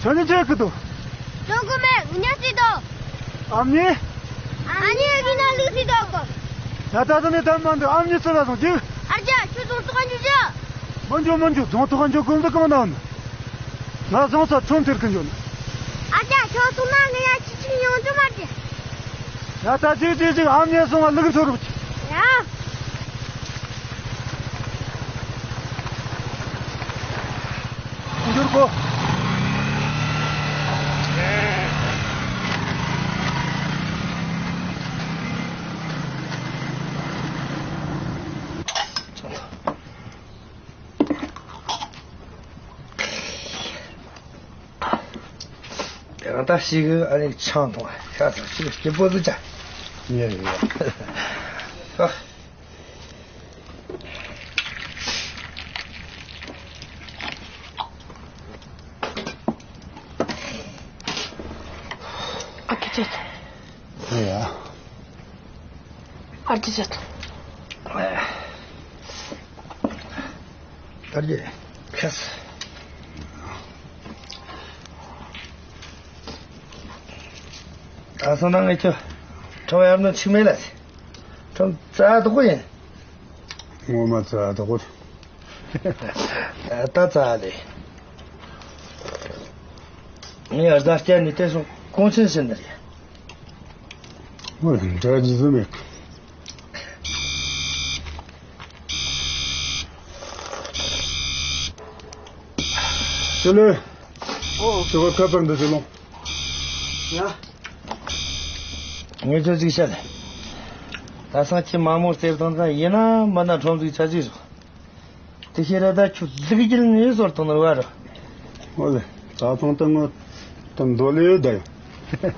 ཁྱོད་ནི་ཆེ་གི་འདུག་ཅོང་གོ་མེ་ངུ་ཉག་ཅིག་དང་། ཨ་མྱེས། ཨ་མྱེས་ཀྱི་ན་ལུག་ཅིག་དང་གོ། ད་ད་ད་ནི་ད་མ་འདུག་ཨ་མྱེས་ཚུར་ལ་སོང་ཅིག་ཨར་ཅག་ཁྱོད་ཚོ་ལྟོགས་ཁ་འཇུ་ཅག་མ་འཇུ་མ་འཇུ་རྫོང་ཐོག་ཁ་འཇུ་ཀུན་ཏུ་གང་ན་འོང་། ང་བཟང་ས་ཁྲོམ་ཐེར་གི་འཇོན། ཨ་ཅག་ཁྱོད་ཚོ་མ་ངེད་ཡ་ཅི་ཅིག་ཡོང་རྒྱུ་མ་རེད། ཡ་ད་ཅིག་ཅིག་ཅིག་ཨ་མྱེས་སོང་བ་ལུག་ཚོ་རུབ་ཅིག་ཡ། འགྱུར་གོ། དེ་རང་ད་ཤི་གི་ཨ་ནི་ཆང་འཐུང་ཤ་ཚ་ཤི་གི་སྐྱིད་པོ་ཟིག་ཅག་ཉེ་ཡོད། ཧ། ཨ་ཀི་ཅེ་ཚོ། ཨ་ཀི་ཅེ་ཚོ། ཨ་ཀི་ཅེ་ཚོ། ཨ་ཀི་ཅེ། ཁེས། ད་སོང་ན་ངས་ཁྱོད་ཁྲོམ་ཡར་ནང་ཆིག་མེད་ལ་ཟེར། ཁྲོམ་རྩ་དོག་པོ་ཡིན། ངོ་མ་རྩ་དོག་པོ། ད་རྩ་ལས། ངས་བཟའ་སྐྱ་ནས་བལྟས་སོང་གོང་ཆེན་ཟེར་ནི་རེད། ངོ་ལ་འདྲ་ཇི་ཙམ་མེད། ཅོ་ལེ། ཨོ། ཁྱོད་ཁ་པར་འདི་ཚོ་ལོངས། ཡ། ངས་ཁྱོད་ཅིག་བཤད་ལེ། ད་སང་ཁྱེད་མ་མོ་རྩེར་དང་ད་ཡིན་ན་མ་ན་ཁྲོམ་ཟིག་ཆ་ཅིག་རོགས། དེ་ཤེས་ར་ད་ཁྱོད་ལུག་རྒྱལ་ནས་ཟོར་དང་ནོར་བ་རོ། ཨོ་ལེ། ད་ཚང་ད་ངོ་ད་འདོད་ལེ་ད་ཡོད།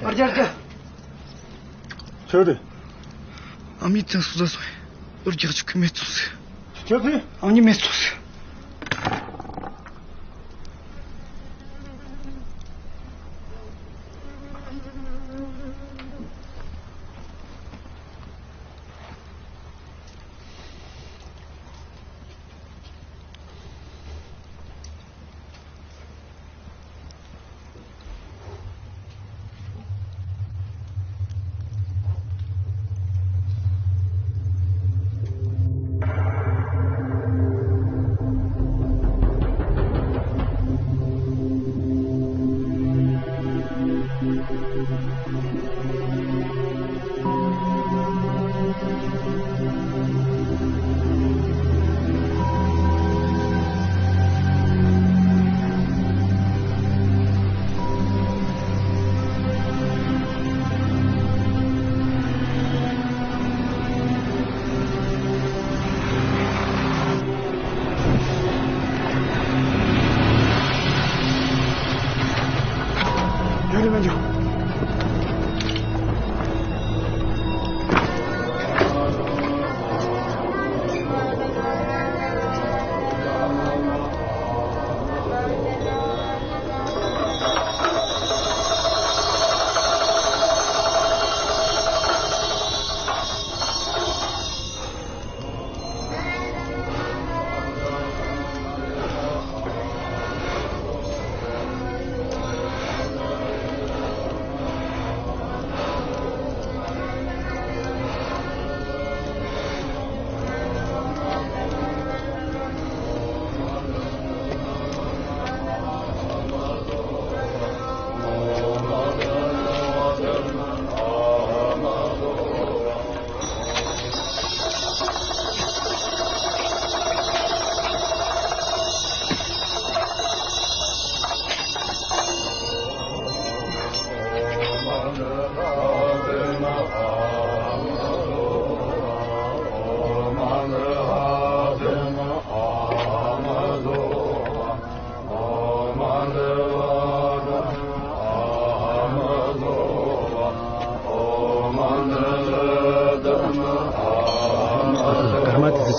ཨར་ཅག་ཨར་ཅག་ཁྱོད་རེད། ཨ་མྱེས་ཚང་སུ་ཟ་སོང་། ཨོ་རྒྱག་ཆུ་ཁུ་མེད་ཚོ་ཟེར། ཁྱོད་ཚེ། ཨ་མྱེས་མེད་ཚོ་ཟེར།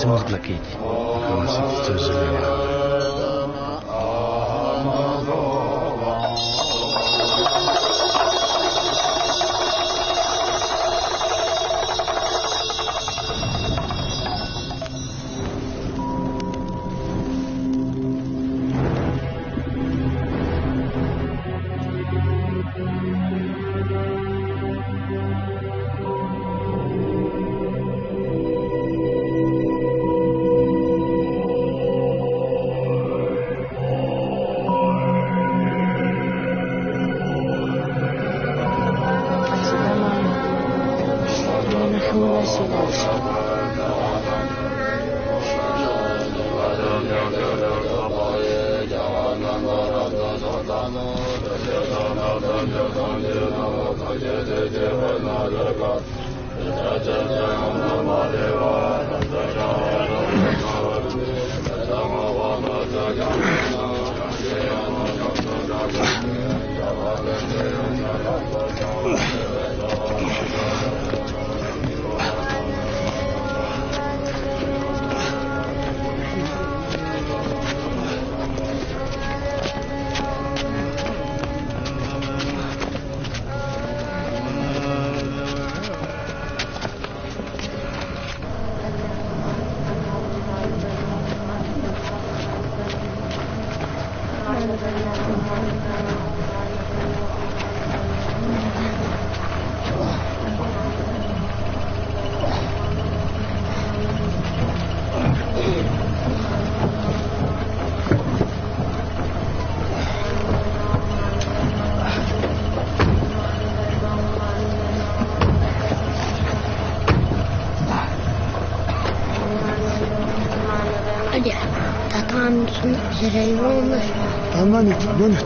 ཁྲིམས་ལུགས་ལ་སྐད་ཀྱི་གང་ཞིག་རྩོད་གཞི་མེད་པ། ཨ་ལས། ད་ལྟ་ཨ་མཆོག་ཞེ་རེ་ཡོང་ན། ད་ང་ནི་ང་ནི།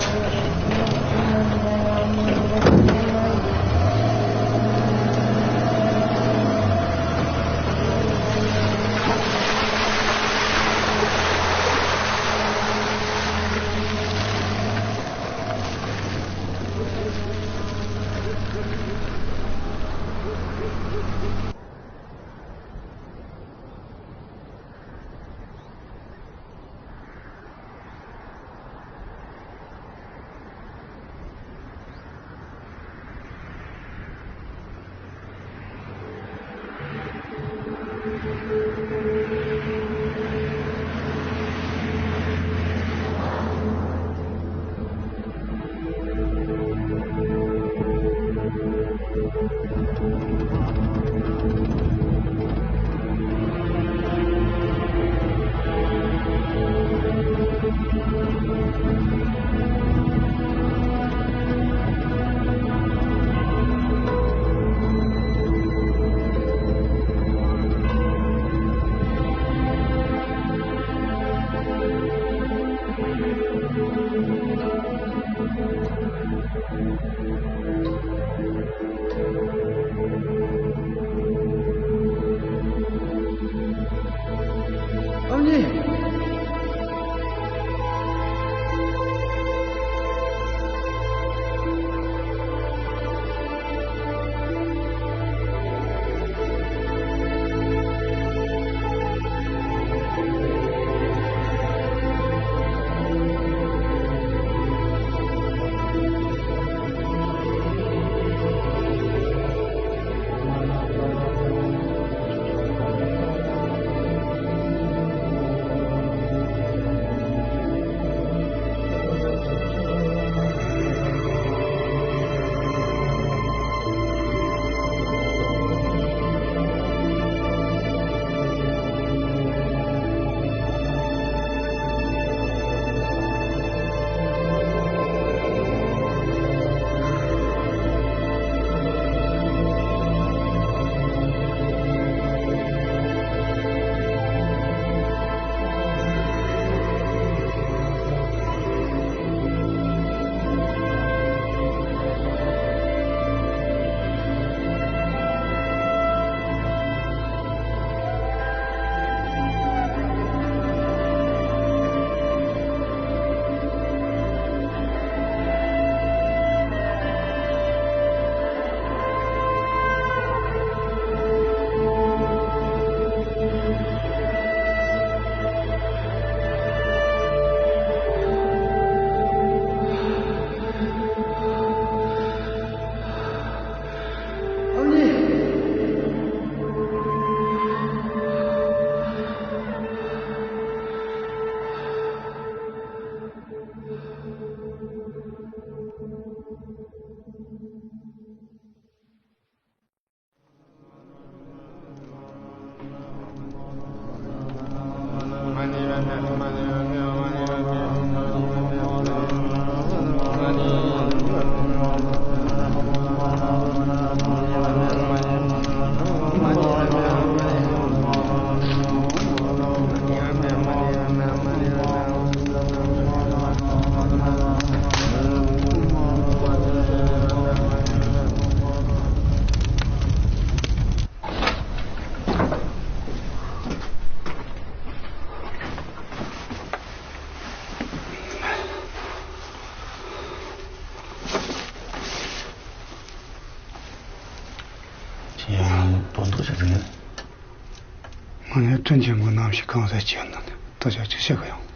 ངས་དྲིན་ཆེན་པོ་ནམ་ཞིག་གང་ཟག་ཅིག་ཡིན་ན་ནི་ད་ཆ་ཅིག་བཤད་གི་ཡོང་།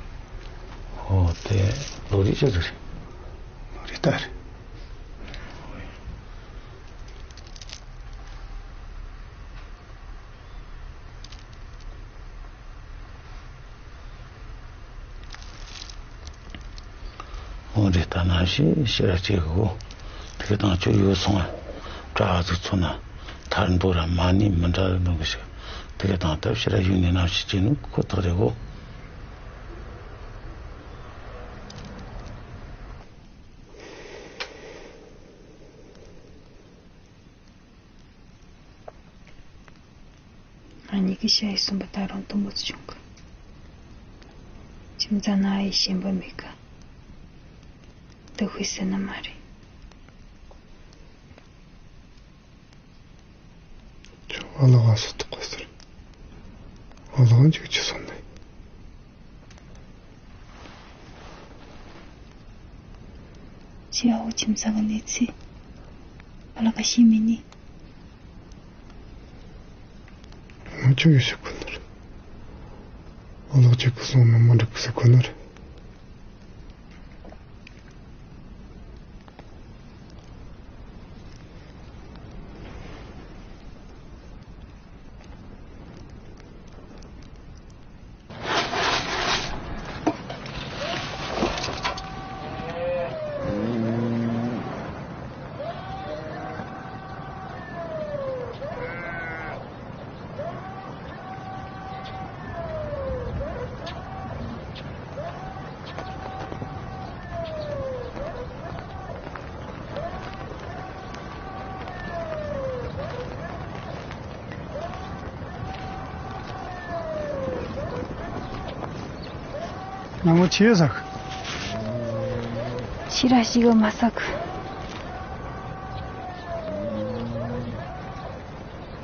ཨོ་དེ་ལོ་རེ་ཅི་ཟིག་རེད། ལོ་རེ་ལྟར། འོ་རེད། ད་ནང་བཞིན་ཕྱིར་ར་སྐྱེལ་གོ། དེ་ག་དང་ཁྱོད་ཡོད་སོང་ང་། གྲྭ་ཟིག་ཚོ་ན་ཐར་འདུག་ར་མ་ནི་མི་འདྲ་འདུག་གི་ཞིག་དེ་ག་དང་ད་ཕྱིར་ར་ཡོད་ནི་ནང་བཞིན་བྱེད་ནི་ཁོ་ཐག་རེད་གོ། ང་གཉིས་ཀྱི་ཞ་ཡི་གསུམ་པ་ད་རུང་དུམ་བུ་ཙམ་བྱུང་གི། ཁྱིམ་ཚང་ན་ཨ་ཡེ་ཞེན་པ་མེད་གི། དུ་ཤི་ཟེར་ནི་མ་རེད། ཁྱོད་ཨ་ལགས་ཨ་སུ་ཐུག་གི་ཟེར། ཨ་ལགས་འཇིགས་ཀྱི་སོང་ནས། ཁྱེད་ཨ་བོ་ཁྱིམ་ཚང་གི་གནས་ཚུལ་ཨ་ལགས་ཀ་ཤེས་མེད་ནི། ང་ཁྱོད་ཡོད་ཤེས་ཁོ་ན་རེད། ཨ་ལགས་ཁྱེད་ཀྱི་སོང་ན་མ་འགྲིག་གི་ཟེར་ཁོ་ན་རེད། ཉིན་མོ་ཆེ་ཟིག་ཕྱི་ར་ཞིག་གི་མ་ཟིག་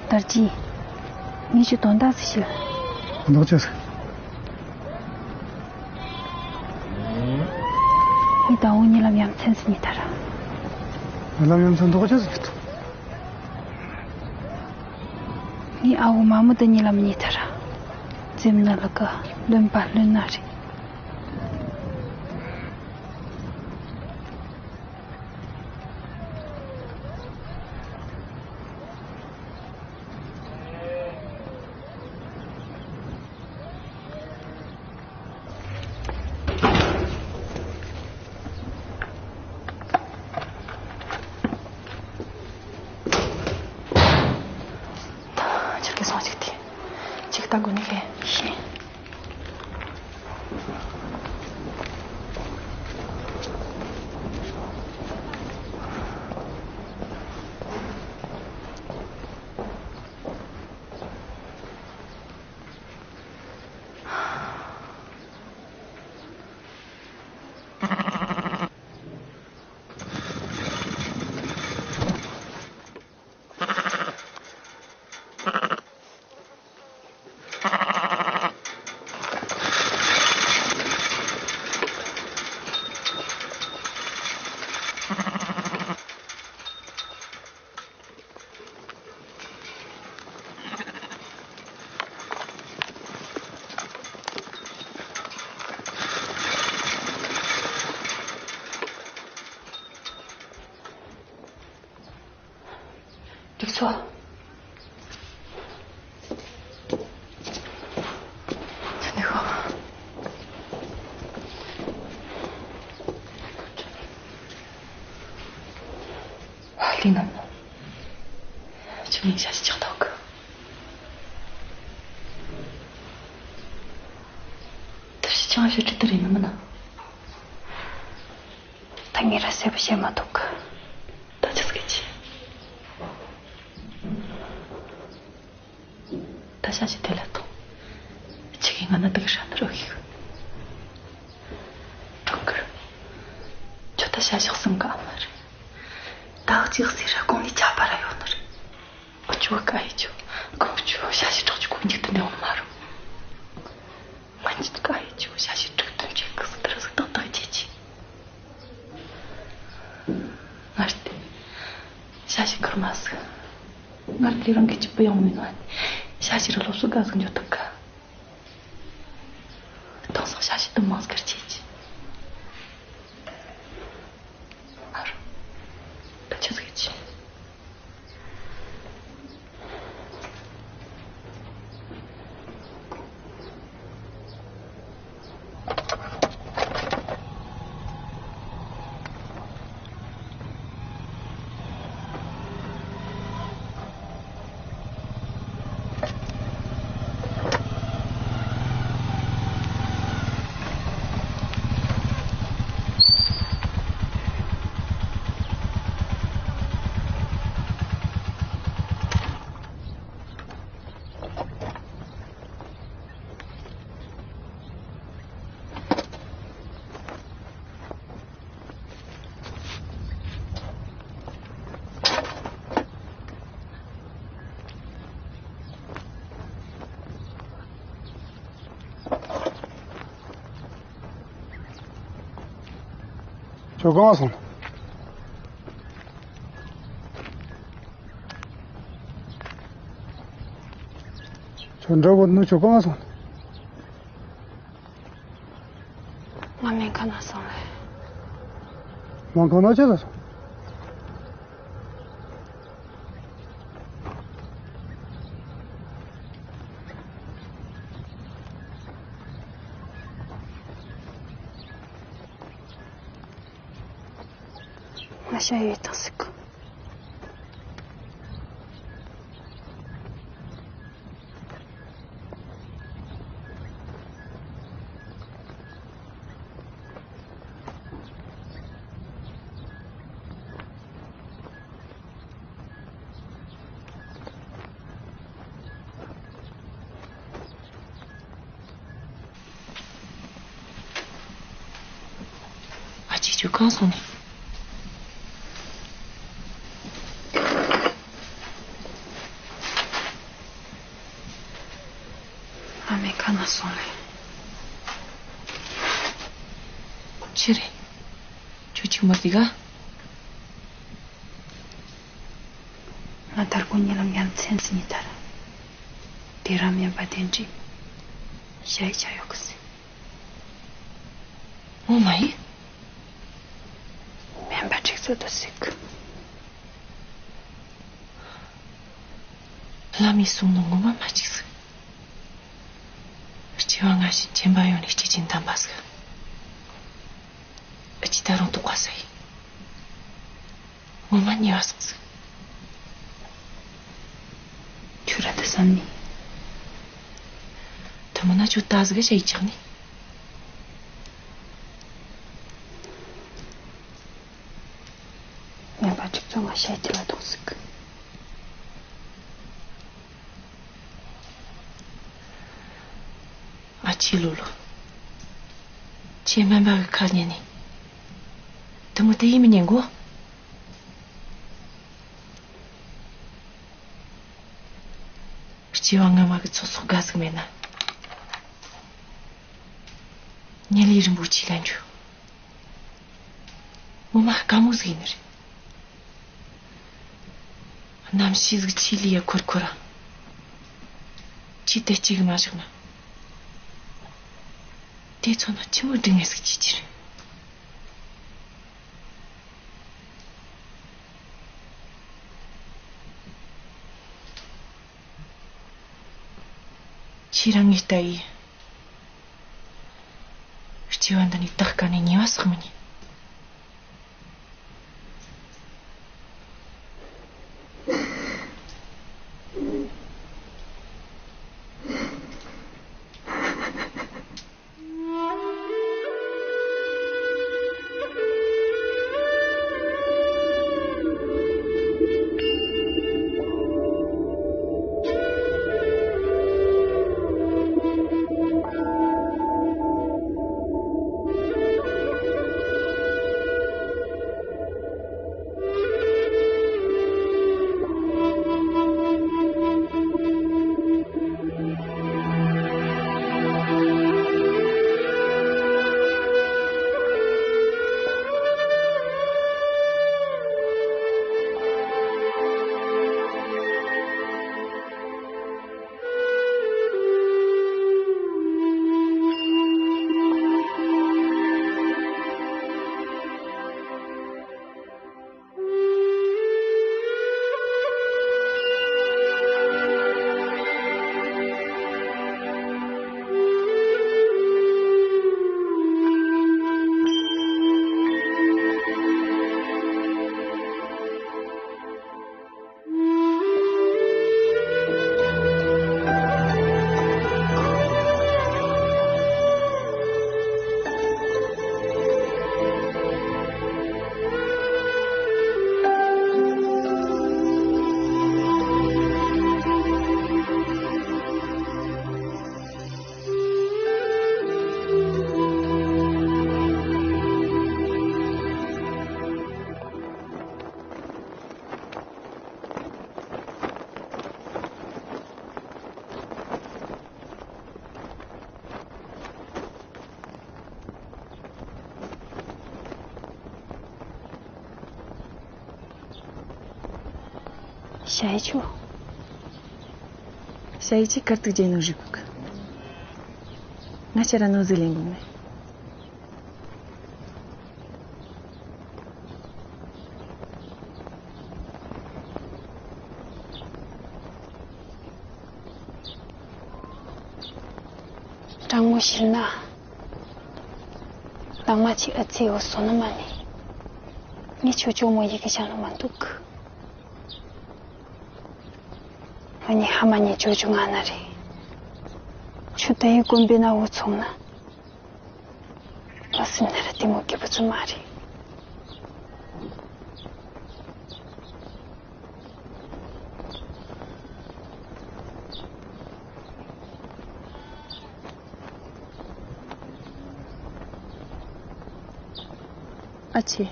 དར་རྒྱས། ངས་ཁྱོད་དོན་དག་ཟིག་ཞུ། དོན་དག་ཅི་ཟིག་ངས་ད་འུ་གཉིས་ལམ་ཡ་མཚན་ཟིག་རྙེད་ཐལ། ངས་ལམ་ཡ་མཚན་དོན་དག་ཅི་ཟིག་རྙེད་ཐལ། ངས་ཨ་བོ་མ་མོ་དང་གཉིས་ལམ་རྙེད་ཐལ། རྩེ་མོ་ན་ལ་ཀ་བློན་པ་བློན་ན་རེད། ཁྱེད་ཀྱིས་སོང་ཅིག་དེ། ཅིག་ལྟ་དགོས་ནི་ཁེ། ཤེས། འགྲིག་སོང་། ཚ་ནི་ཤོག་ལི་ནམ་ནོ། ཁྱོད་ངའི་ཞ་ཞི་ཆགས་ཐོག་གི། ད་ཞི་ཆང་ཞི་ཁྲི་དུ་རེད་ནི་མིན་ན། ད་ངས་ར་སེ་བ་བཤད་མ་ཐུབ་གི། ད་ཅི་སྐད་ཆེ། ད་ཞ་ཞི་དེ་ལ་ཐོང་། ཁྱེད་ཀྱིས་ང་ན་དུག་ཧྲ་ནི་རོ་ཤིག་ཀྲུང་གུར། ཁྱོད་ད་ཞ་ཞི་གསུང་གི་ཨ་མ་རེད། ད་གཅིག་སེ་ར་གོང་ནས་ཆ་པ་ར་ཡོད་ནི་རེད། ཁྱོད་ཀ་ཡི་ཆོ་ཁོང་ཆོ་ཞ་ཞི་གྲོགས་ཀྱི་གོ་འཇིག་ཏུ་འདེད་འོང་མ་རུང་། ང་ཉིད་ཀ་ཡི་ཆོ་ཞ་ཞི་གྲོགས་དོན་ཆེ་གི་སི་ཏི་ར་ཟིག་ཏག་ཏག་རྒྱལ་ཆེ། ངར་ཏེ། ཞ་ཞི་ཁུར་མ་ཟིག་ངར་ཏེ་རང་གི་ཅི་པུ་ཡང་མིན་ནོ། ཞ་ཞི་ར་སློབ་གསོ་དགའ་ཟིག་འཇོག་ཐུབ་ག་ཅ་ཞིག་ཏུ་མང་སྐར་ཆེ་ཆེ། ཨ་རོ། ད་ཆི་ཟིག་ཆེ། ཁྱོད་གང་སོང་། ཁྱོད་འདྲ་བོ་ནུ་ཁྱོད་གང་སོང་། ང་སྨན་ཁང་ན་སོང་བས། སྨན་ཁང་ན་ཆི་ཟིག་སོང་། ང་ཤ་ཡོད་དང་ཟིག་ཨ་ཅེ་ཁྱོད་གང་སོང་ནས། ཨ་མའི་ཁ་ན་སོང་ལེ། ཆི་རེད། ཁྱོད་ཅིག་མ་བསྡད་ག་ང་དར་གོ་ཉེ་ལམ་ཡ་མཚན་སི་ཉི་དར། དེ་ར་སྨན་པ་དེ་འདྲི། ཞའི་ཆ་ཡོད་གི་སི། ངོ་མ་ཡིན། སྨན་པ་འགྲིག་ཚོད་དུ་སི་གི། བླ་མའི་གསུང་ནང་ངོ་མ་མ་གཅིག་སི། སྐྱེ་བ་སྔ་ཕྱི་མཁྱེན་པ་ཡོང་ནས་སྐྱེ་ཅིང་དམ་པ་སི། ཨ་ཅེ་ད་རུང་དོགས་པ་ཟ་ཡིན། ངོ་མ་ཉེ་བ་སོང་ཟིག་ཁྱོད་ར་ད་བསམ་ནི། ད་མོ་ན་ཁྱོད་ད་ཟིག་ག་ཞ་ཡི་ཆགས་ནི། ངན་པ་གཅིག་ཚོ་ང་ཞ་ཡི་ཐི་ལ་གཏོང་ཟིག་ཨ་ཅེ་ལོ་ལོ། ཁྱེད་སྨན་པ་གི་ཁ་ཉན་ནི། དེ་མོ་དེ་ཡིན་མི་ཉན་གོ། སྐྱེ་བ་སྔ་མ་གི་ཚོགས་གསོག་དགའ་ཟིག་མེད་ན། ཉེ་ལི་རིན་པོ་ཆེ་ལ་འཇུ། ངོ་མ་དཀའ་མོ་ཟིག་ཡིན་ནི་རེད། རྣམ་ཤེས་ཟིག་ཆི་ལི་ཡ་འཁོར་འཁོར་ར། ཆི་དེ་གཅིག་མ་བཞག་ན། དེ་ཚོ་ན་ཆི་མོ་སྡུག་བསྔལ་ཟིག་ཅི་ཅི་རེད། ཁྱེད་རང་ངའི་ལྟ་ཡི། སྐྱེ་བ་འདི་ནས་ད་ག་ནས་ཉེ་བ་བསགས་མི་ཉན། ཞ་ཡི་ཆོ། ཞ་ཡི་ཆི་གར་ཏུ་ཇེ་ནོ་རི་གུག་ང་ཆ་ར་ནོ་ཟི་ལེན་གུག་ནེ། དྲང་མོ་བཤད་ན། ལག་མ་ཆི་ཨ་ཙི་འོ་སོ་ནོ་མ་ནི། ངི་ཆོ་ཆོ་མོ་ཡི་གེ་ཤ་ནོ་མ་འདུག་ཨ་ནི་ཧ་མ་ནི་ཅོ་ཅོ་ང་ན་རེ། ཆུ་ད་ཡི་ཀུན་པའི་ན་འུ་ཚོང་ན། ཨ་སི་ན་ར་ཏི་མོ་སྐྱིད་པོ་ཚོ་མ་རེ། ཨ་ཆེ།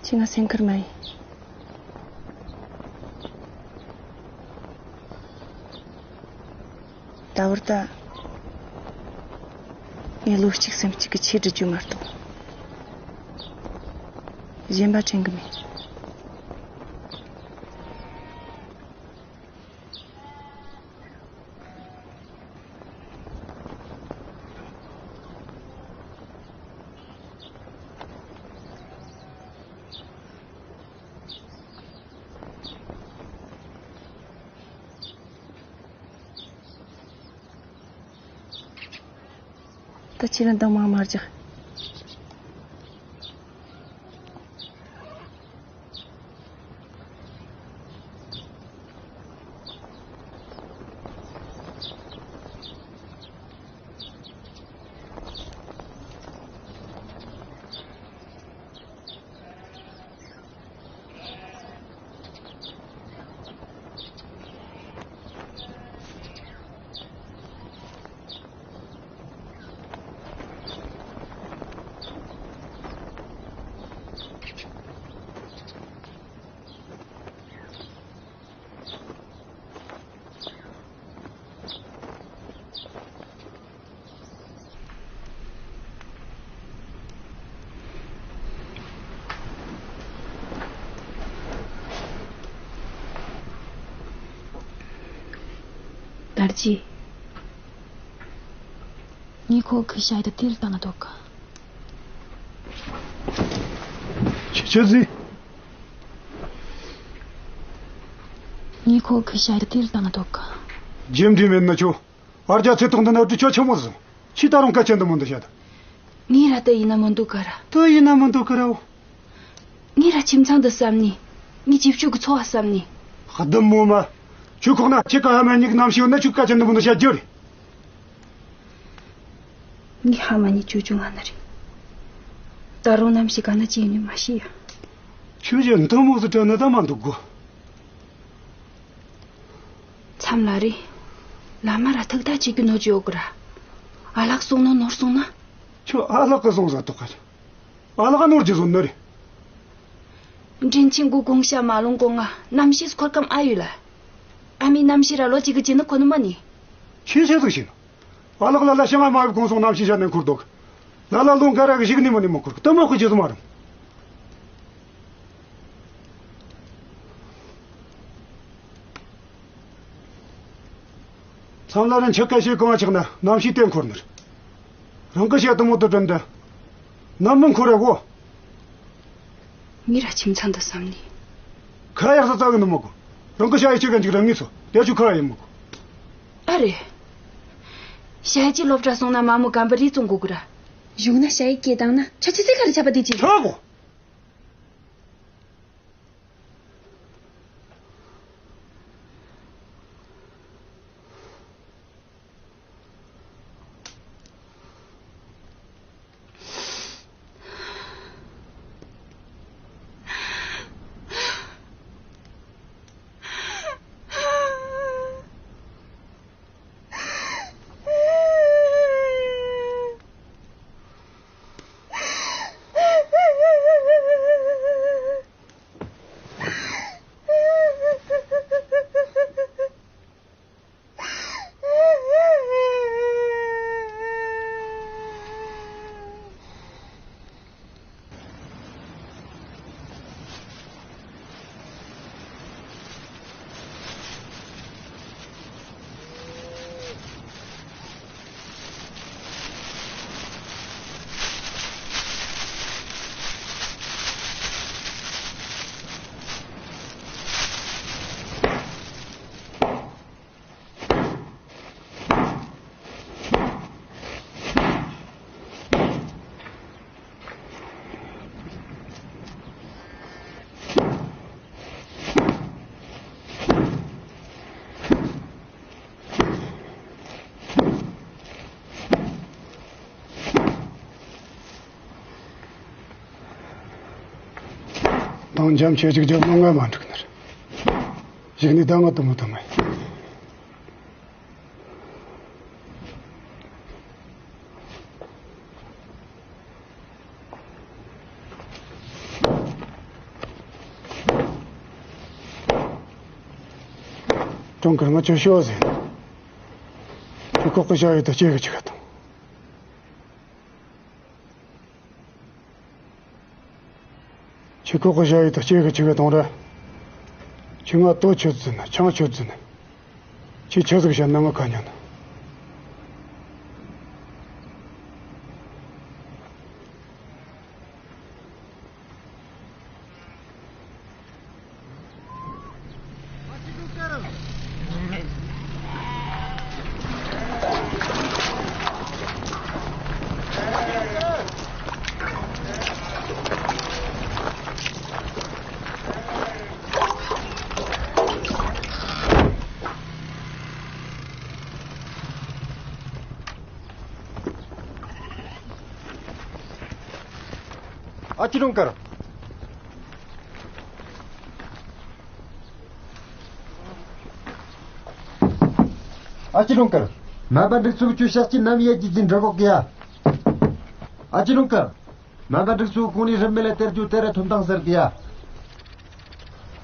ཁྱི་ང་སེང་ཁར་མ་ཡིན། ད་བར་ད། ངས་ལོ་གཅིག་སེམས་གཅིག་གི་ཆེད་སྒྲིག་རྒྱུ་མ་གཏོགས། གཞན་པ་དྲན་གི་མེད། ད་ཁྱེད་རང་འདང་མང་མ་རྒྱག་དར་རྗེ། ངས་ཁོ་གི་ཞྭ་དེ་དེར་བཏང་ན་འདུག་ཁྱེད་ཆོས་ཟིན། ངས་ཁོ་གི་ཞྭ་དེ་དེར་བཏང་ན་འདུག་རྒྱུ་འབྲས་མེད་ན་ཆོག་ཨར་རྒྱ་ཚེ་ཐོག་འདི་ན་དུ་ཆོ་ཆེན་མོ་བཟུང་། ཁྱི་ད་རུང་སྐད་ཆ་འདི་མོ་འདི་བཤད། ངས་ར་ཏི་ཡིན་ན་མི་འདུག་ག་ར། ཏི་ཡིན་ན་མི་འདུག་ག་རའོ། ངས་ར་ཁྱིམ་ཚང་འདི་བསམ་ནི། ངས་ཅིབ་ཅུ་གི་འཚོ་བ་བསམ་ནི། བདུད་མོ་མ། ཁྱོད་ཁོག་ན་ཁྱེད་ཀ་ཧ་མ་ཉིག་ནམ་ཞིག་ཡོད་ན་ཁྱོད་སྐད་ཆ་འདི་མོ་འདི་བཤད་རྒྱུ་རེད། ངས་ཧ་མ་ཉིག་ཅུ་ཅུ་ང་ན་རེད། ད་རུང་ནམ་ཞིག་ག་ན་ཅི་ཡིན་ནི་མ་ཤེས་ཡ། ཁྱོད་ཀྱི་འདི་མོ་ཟི་དྲན་ན་ད་མ་འདུག་གོ། མཚམས་ལ་རེ། ལ་མ་ར་ཐུག་ད་ཅིག་གི་ནོར་གྱི་ཡོད་གི་ར། ཨ་ལགས་སོང་ན་ནོར་སོང་ན། ཁྱོད་ཨ་ལགས་གི་སོང་ཟ་ཐོག་ག་ཨ་ལགས་ནོར་གྱི་སོང་ནི་རེད། མགྲིན་ཆེན་གོ་དགོང་ཤ་མ་ལོང་གོང་ང་རྣམ་ཤེས་འཁོར་ཁམས་ཨ་ཡོད་ལ། ཨ་མའི་རྣམ་ཤེས་ར་ལོ་གཅིག་གི་ཅི་ནི་ཁོ་ནི་མ་ནི། ཁྱོད་ཆེ་ཟིག་ཤིན། ཨ་ལགས་ལ་ལ་ཤ་ང་མ་བབ་གོང་སོང་རྣམ་ཤེས་ཤ་ནས་འཁོར་འདུག་ལ་ལ་ལོང་ག་ར་གི་ཞིག་ནི་མ་ནི་མ་འཁོར་གི་དུ་མ་ཁོ་ཆེ་ཟིག་མ་རུང་། མཚམས་ལ་རིན་ཆེ་སྐད་བཤད་གང་ཆགས་ན་རྣམ་ཤེས་བརྟན་འཁོར་ནི་རེད། རང་གི་བཤད་དུ་མོ་དུ་དྲན་དུ། ནམ་མི་འཁོར་ར་གོ། ངས་ར་ཁྱིམ་ཚང་དུ་བསམ་ནས། ཁ་ཡག་ས་རྩ་གི་ནི་མི་གོ། རང་གི་ཞ་ཡི་ཆེ་ག་འཇིག་ར་ངས་སོ་དེ་ཆུ་ཁ་ཡི་མི་གོ། ཨ་རེ། ཞ་ཡི་ཅི་སློབ་གྲྭ་སོང་ན་མ་མོ་གམ་པ་རི་བཙོང་གོ་གི་ར། གཞུག་ན་ཞ་ཡི་སྐད་བཏང་ན་ཆ་ཆི་ཚེ་ཁ་རི་ཆ་པ་དེ་ཅི། ཆོག་གོ། འཇམ་ཆེ་ཅིག་འཇམ་ནོ་ང་མ་འགྲིག་ནར། ཞིག་ནི་ད་ང་དུ་མོ་དུ་མེ། ཀྲུང་གར་ང་ཆོ་ཤོ་ཟེར། ཁོ་ཁོ་ཤ་ཡོད་དུ་སྐྱེ་གི་ཆི་ག་དང་། ཁྱེད་ཁོག་གི་ཞ་ཡི་དང་སྐྱེ་གི་ཆི་གི་གཏོང་ར། ཁྱེད་ང་ལྟོ་ཆུ་རྫུན་ན་ཆང་ཆུ་རྫུན་ན། ཁྱེད་ཆི་ཟིག་བཤད་ན་ང་ཁ་ཉན་ན། ཨ་ཅི་རུང་དཀར། ཨ་ཅི་རུང་དཀར། མ་པ་འགྲིག་ཚུགས་ཆུ་ཤག་ཅི་ནམ་ཡས་ཀྱི་ཅི་འདྲ་གོ་གི་ཡ། ཨ་ཅི་རུང་དཀར། མ་པ་འགྲིག་ཚུགས་ཁོང་ནི་རིམ་མེ་ལ་སྟེར་རྒྱུ་དེ་ར་ཐོན་ཐང་ཟེར་གི་ཡ།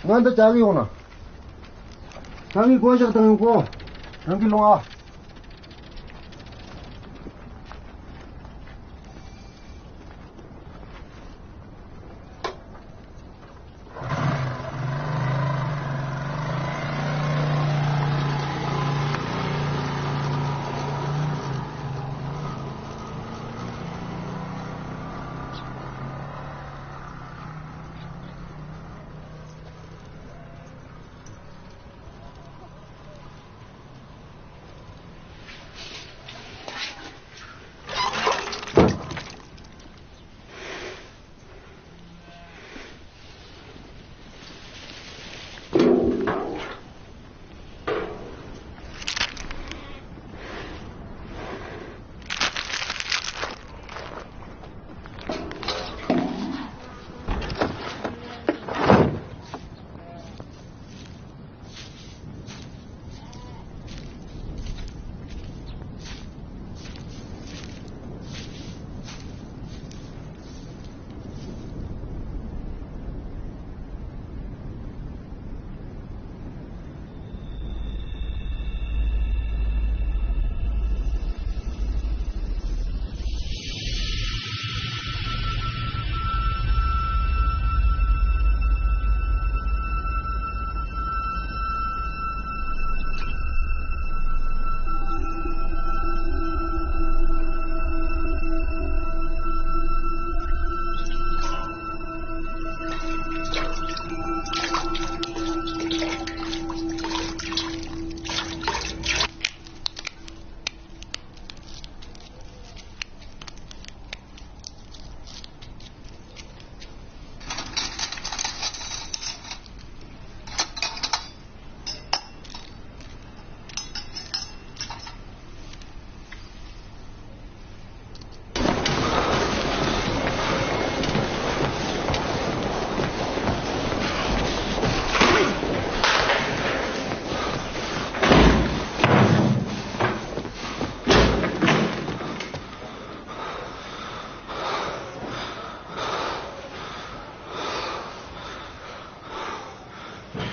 ང་འདི་ཅག་གི་ཡོང་ན། ཚང་མི་གོ་ཞག་དང་ཡོང་གོ། རང་གི་ལོང་ཨ།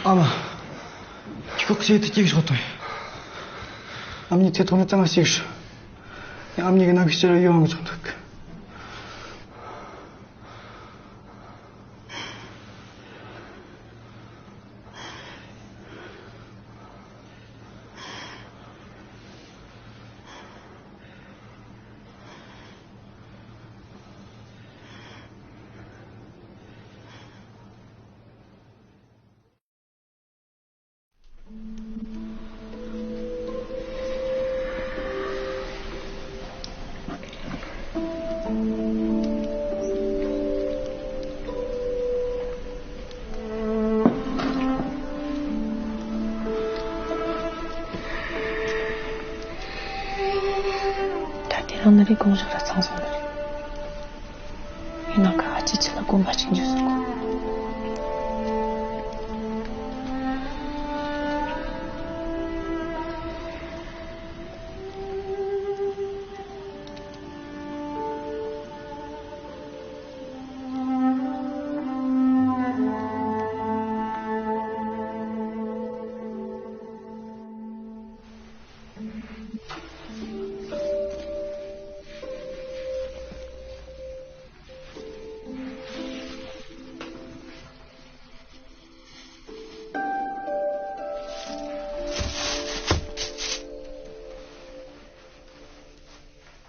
ཨ་མ། ཁྱོད་ཀྱིས་དེ་ཅིག་ཤོག་དང་། ཨ་མྱེས་ཚེ་ཐོག་ནས་གཙང་ཞིག་ཤོག་ཨ་མྱེས་ཀྱི་ནང་གི་ཕྱི་ར་ཡོང་གི་ཆོག་འདུག་ད་དེ་རིང་ནི་རི་དགོང་ཞིག་ལ་ཚང་སོང་ནི་རེད། ཡིན་ན་ཁ་ཨ་ཅེ་ཁྱེད་ལ་དགོངས་པ་གཅིག་འཇུག་ཟེར་གོ།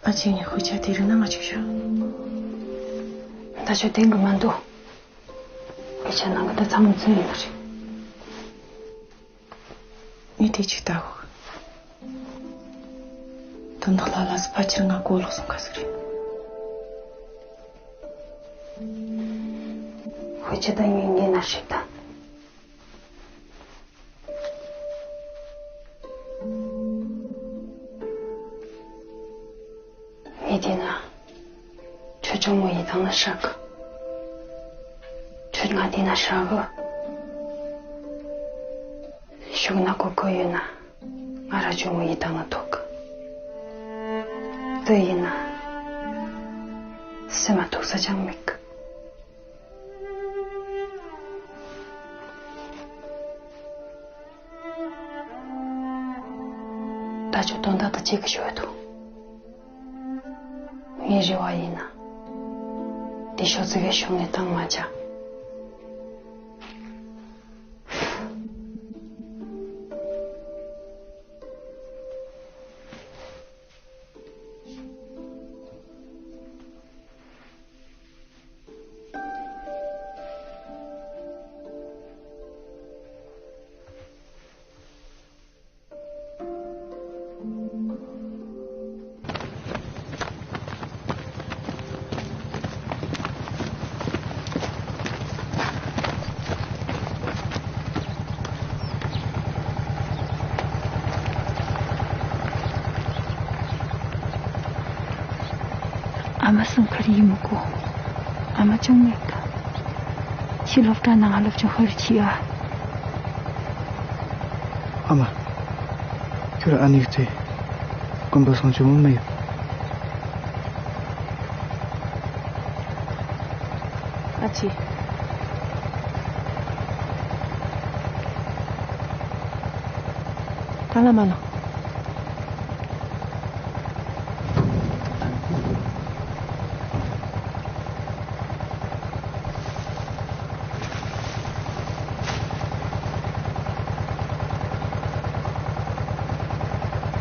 ང་ཆེ་ངའི་དཔེ་ཆ་དེ་རིག་ན་ང་ཅིག་ཤོག་ད་ཆོ་བསྟན་གི་མ་འདུག་དཔེ་ཆ་ནང་གི་ད་ཚང་མ་རྫུན་ཡིན་པ་རེད། ངས་དེ་ཅིག་ལྟ་གོ། དོན་དག་ལ་ལ་སི་ཕལ་ཆེར་ང་གོ་ལོག་སོང་ཁ་ཟིག་རེད། དཔེ་ཆ་ད་ངས་ངའི་ན་ཧྲིག་ད། ངས་བལྟས་ན། ཁྱོད་ཇོ་མོ་ཡི་དྭགས་ན་ཧྲག་གི། ཁྱོད་ང་བལྟས་ན་ཧྲག་གི། ཤུགས་ན་གོ་གི་ཡོད་ན། ང་ར་ཇོ་མོ་ཡི་དྭགས་ན་ཐོག་གི། དེ་ཡིན་ན། སེམས་མ་ཐུག་ས་ཅང་མེད་གི། ད་ཆོ་དོན་དག་དེ་ཅིག་གི་ཞོ་ཐུ། ངའི་རེ་བ་ཡིན་ན། དེ་ཤོ་ཚིག་གི་ཤོ་ནས་བཏང་མ་བྱ། ཨ་མ་སང་ཁར་ཡིན་མི་གོ། ཨ་མ་ཅང་མེད་ག། ཕྱི་སློབ་གྲྭ་ནང་སློབ་སྦྱོང་ཧུར་གྱིས་ཨ། ཨ་མ། ཁྱོད་ཨ་ནེ་ཚེ་དཀོན་པོ་སང་ཆུ་མོ་མི་ཡོད། ཨ་ཅེ། ད་ལ་མ་ལོ།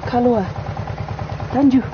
ཁ་ལོ་བ། ད་འཇུ།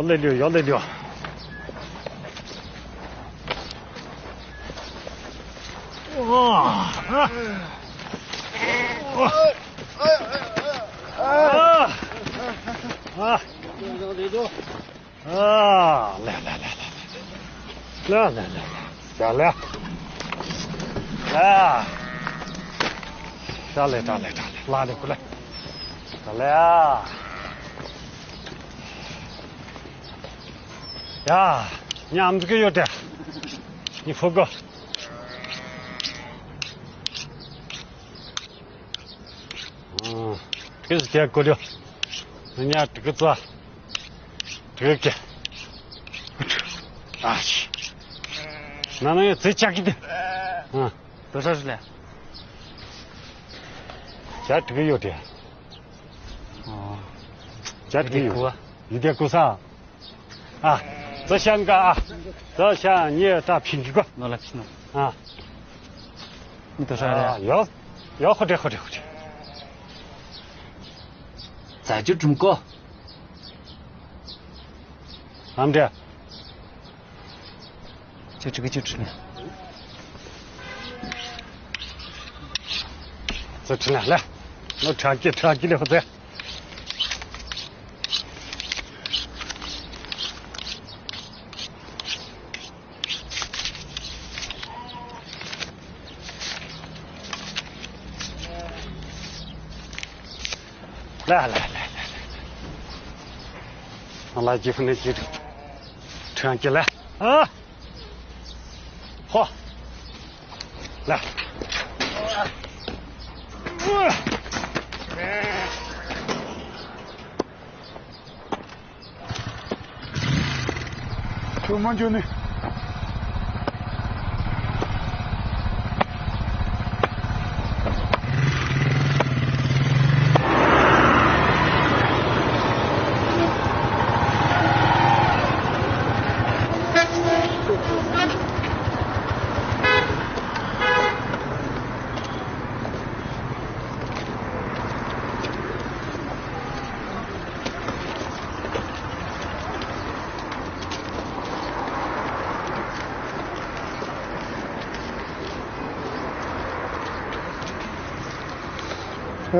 ཡོ་ལེ་ལེ་ཡོ་ལེ་ལེ། ཨ། ལེ་ལེ་ལེ་ལེ། ལེ་ལེ་ལེ་ལེ། ཡ་ལེ། ཨ། ཧྲ་ལེ་ཧྲ་ལེ་ཧྲ་ལེ། ལ་ལེ་ཀུ་ལེ། ཧྲ་ལེ་ཨ། ཡ། ཉམས་ཀྱི་ཡོད་དེ། ཉི་ཧྥུ་གོ། ཨ། དེ་ཟེར་གོ་ལོ། ཉ་དྲུག་གི་ཙ། དྲུག་གི། ཨ་ཤི། ན་ན་ཡ་ཙེ་ཅག་གི་དེ། ཨ། དོ་ཧྲ་ཧྲི་ལེ། ཇ་དྲུག་གི་ཡོད་དེ། ཨོ། ཇ་དྲུག་གི་ཡོད། ཡི་དེ་ཀུ་ས། ཨ། ཙི་ཤན་ག་ཨ། ཙི་ཤན་ཉེ་ད་ཕིན་གི་གོ། ནོ་ལ་ཕིན་ནོ། ཨ། ནི་དོ་ཧྲ་རེ། ཨ། ཡོ། ཡོ་ཧོ་ཏེ་ཧོ་ཏེ་ཧོ་ཏེ། ཛ་ཅུ་ཀྲུང་གོ། ཨམ་འདྲ། ཅི་ཅི་ཅི་ཅི། ཙི་ཁྲི་ན་ལ། ནོ་ཁྲག་གི་ཁྲག་གི་ལེ་ཧོ་ཙེ། ལ་ལ་ལ་ལ་ལ། ལ་ཇི་ཧུ་ནི་ཇི། ཁྲག་གི་ལ། ཨ། ཧོ། ལ། ཁྱོད་མ་འཇོན་ནི།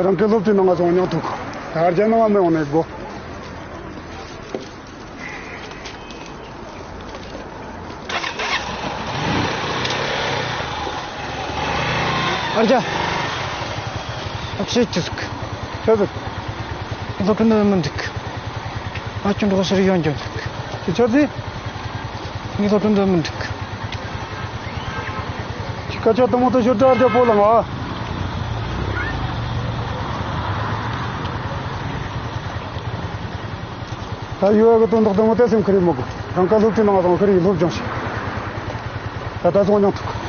རང་གི་སློབ་གྲྭའི་ནང་ང་སོང་མྱོང་ཐུག་ད་རྒྱ་ནང་ང་མི་འོང་ནས་དགོ། ཨ་རྒྱ། ཨ་ཤེས་ཅི་ཟིག་ཆི་ཟིག་སློབ་གྲྭ་འདི་མི་འགྲིག་ཨ་ཅུ་འགྲོ་ཟེར་ཡོང་རྒྱུ་འགྲིག་ཅི་ཆི་ཟིག་ངའི་སློབ་གྲྭ་འདི་མི་འགྲིག་ཁྱི་སྐད་ཆ་དུ་མོ་དུ་ཤོད་དྲ་རྒྱ་པོ་ལ་ང་། ད་ཡོད་གི་དོན་དག་དུ་མོ་དེ་སེམས་ཁ་རི་མོ་གི་རང་ཁ་སློབ་ཁྲིད་ནང་དང་ཁ་རི་སློབ་སྦྱོང་ཞིག་ད་ད་སོང་མྱོང་ཐུག་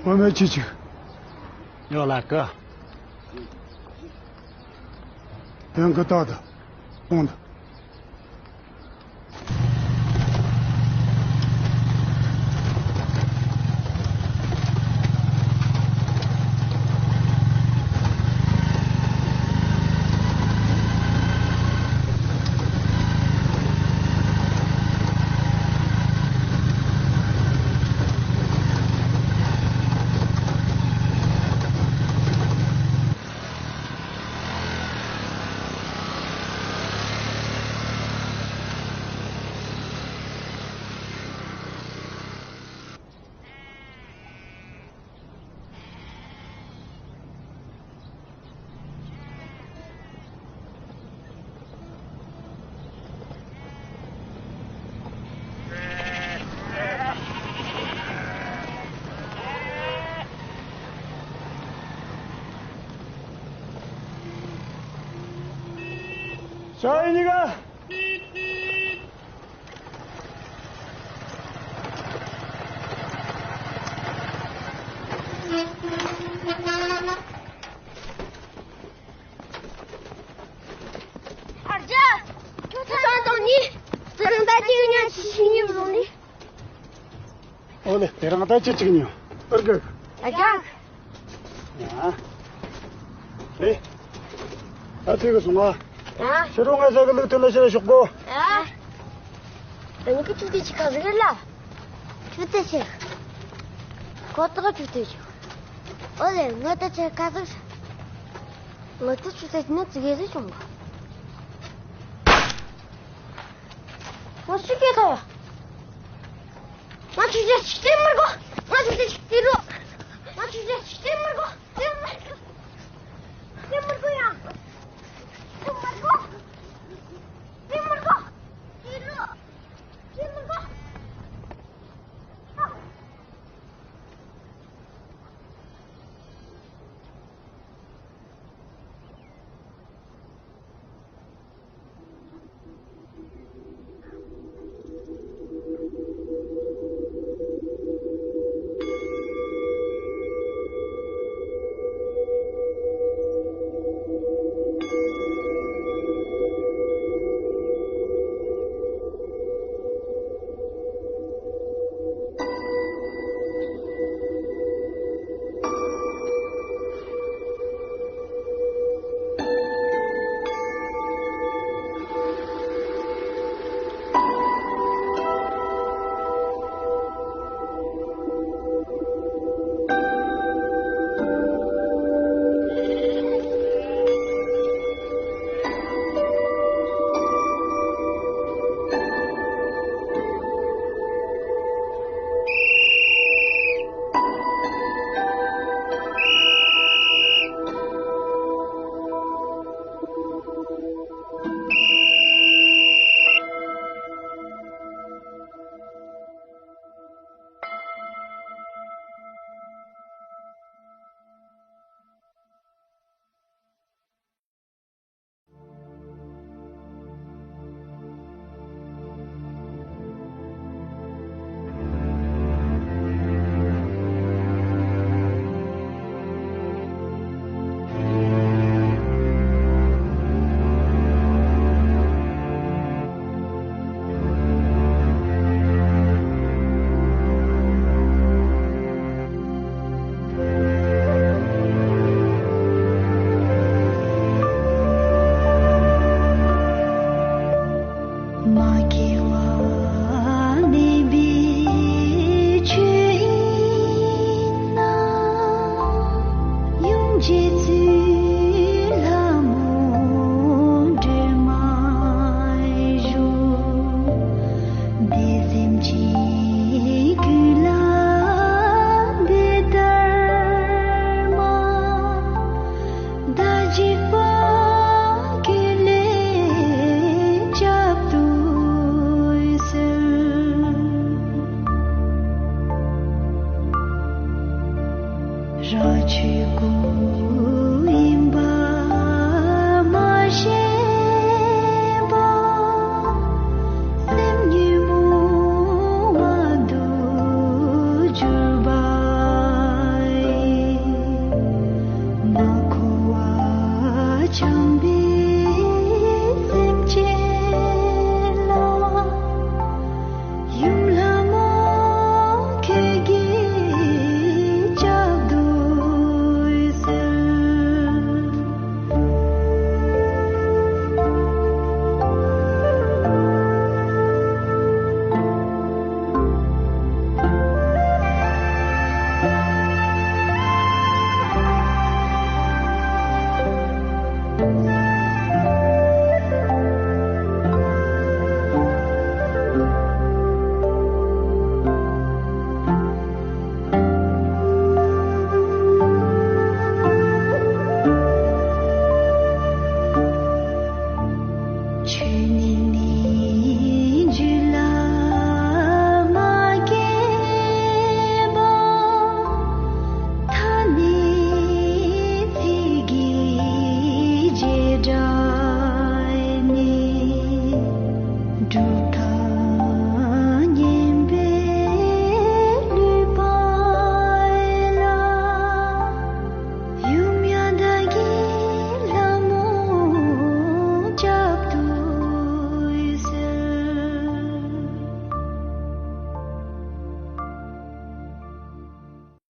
བུད་མེད་ཁྱི་གཅིག་ཡོད་ལ་ཀི། དོན་གི་ཏག་ཏག་གཏོང་དང་། ཤ་ཡི་གཉིས་ཀ། ཨ་ཅག་ཁྱོད་ཚོ་ཚང་དང་ནི་ཚེ་རིང་ད་ཅིག་ཉག་ཅིག་ཤི་ཉིན་བཟུང་ནི། ཨོ་ལེ། དེ་རིང་ད་ཅི་ཅིག་ཉོ། ཨར་གི། ཨ་ཅག་ཡ། ཨེ། ད་ཚིག་གི་སོང་ང་། ཡ། ཕྱི་དྲོ་ང་ཟ་གི་ལུགས་མཐུན་ལ་ཕྱིར་ཤོག་གོ། ཡ། ད་ནི་ཀི་ཆུ་དེ་ཆི་ཁ་ཟིག་རེད་ལ། ཆུ་དེ་ཆི། ཁོ་ཐག་ཆུ་དེ་ཆི། ཨོ་ལེ། ང་ད་ཆི་ཁ་ཟིག་ང་ད་ཆུ་དེ་ནི་ཙི་གེ་ཟིག་བྱུང་གི། ང་ཤི་གི་ཐལ། ང་ཆུ་ཆ་ཆི་དེ་མར་གོ། ང་ཆུ་ཆ་ཆི་དེ་རོ། ང་ཆུ་ཆ་ཆི་དེ་མར་གོ། དེ་མར་གོ། དེ་མར་གོ་ཡ། དེ་མར་གོ། དེ་མར་གོ། དེ་རོ། དེ་མར་གོ། མ་སྐྱེ་བ་མེད་པའི་ཆོས་ཡིན་ན། ཡུམ་རྗེ་བཙུན་ལྷ་མོ་སྒྲོལ་མ་བཞུགས། དེ་སེམས་ཅན་ཀུན་ལ་འདི་ལྟར་མ། བདག་སྒྲིབ་པ་ཀུན་ལས་བསྐྱབ་ཏུ་གསོལ། རང་ཆོས་སྐུ།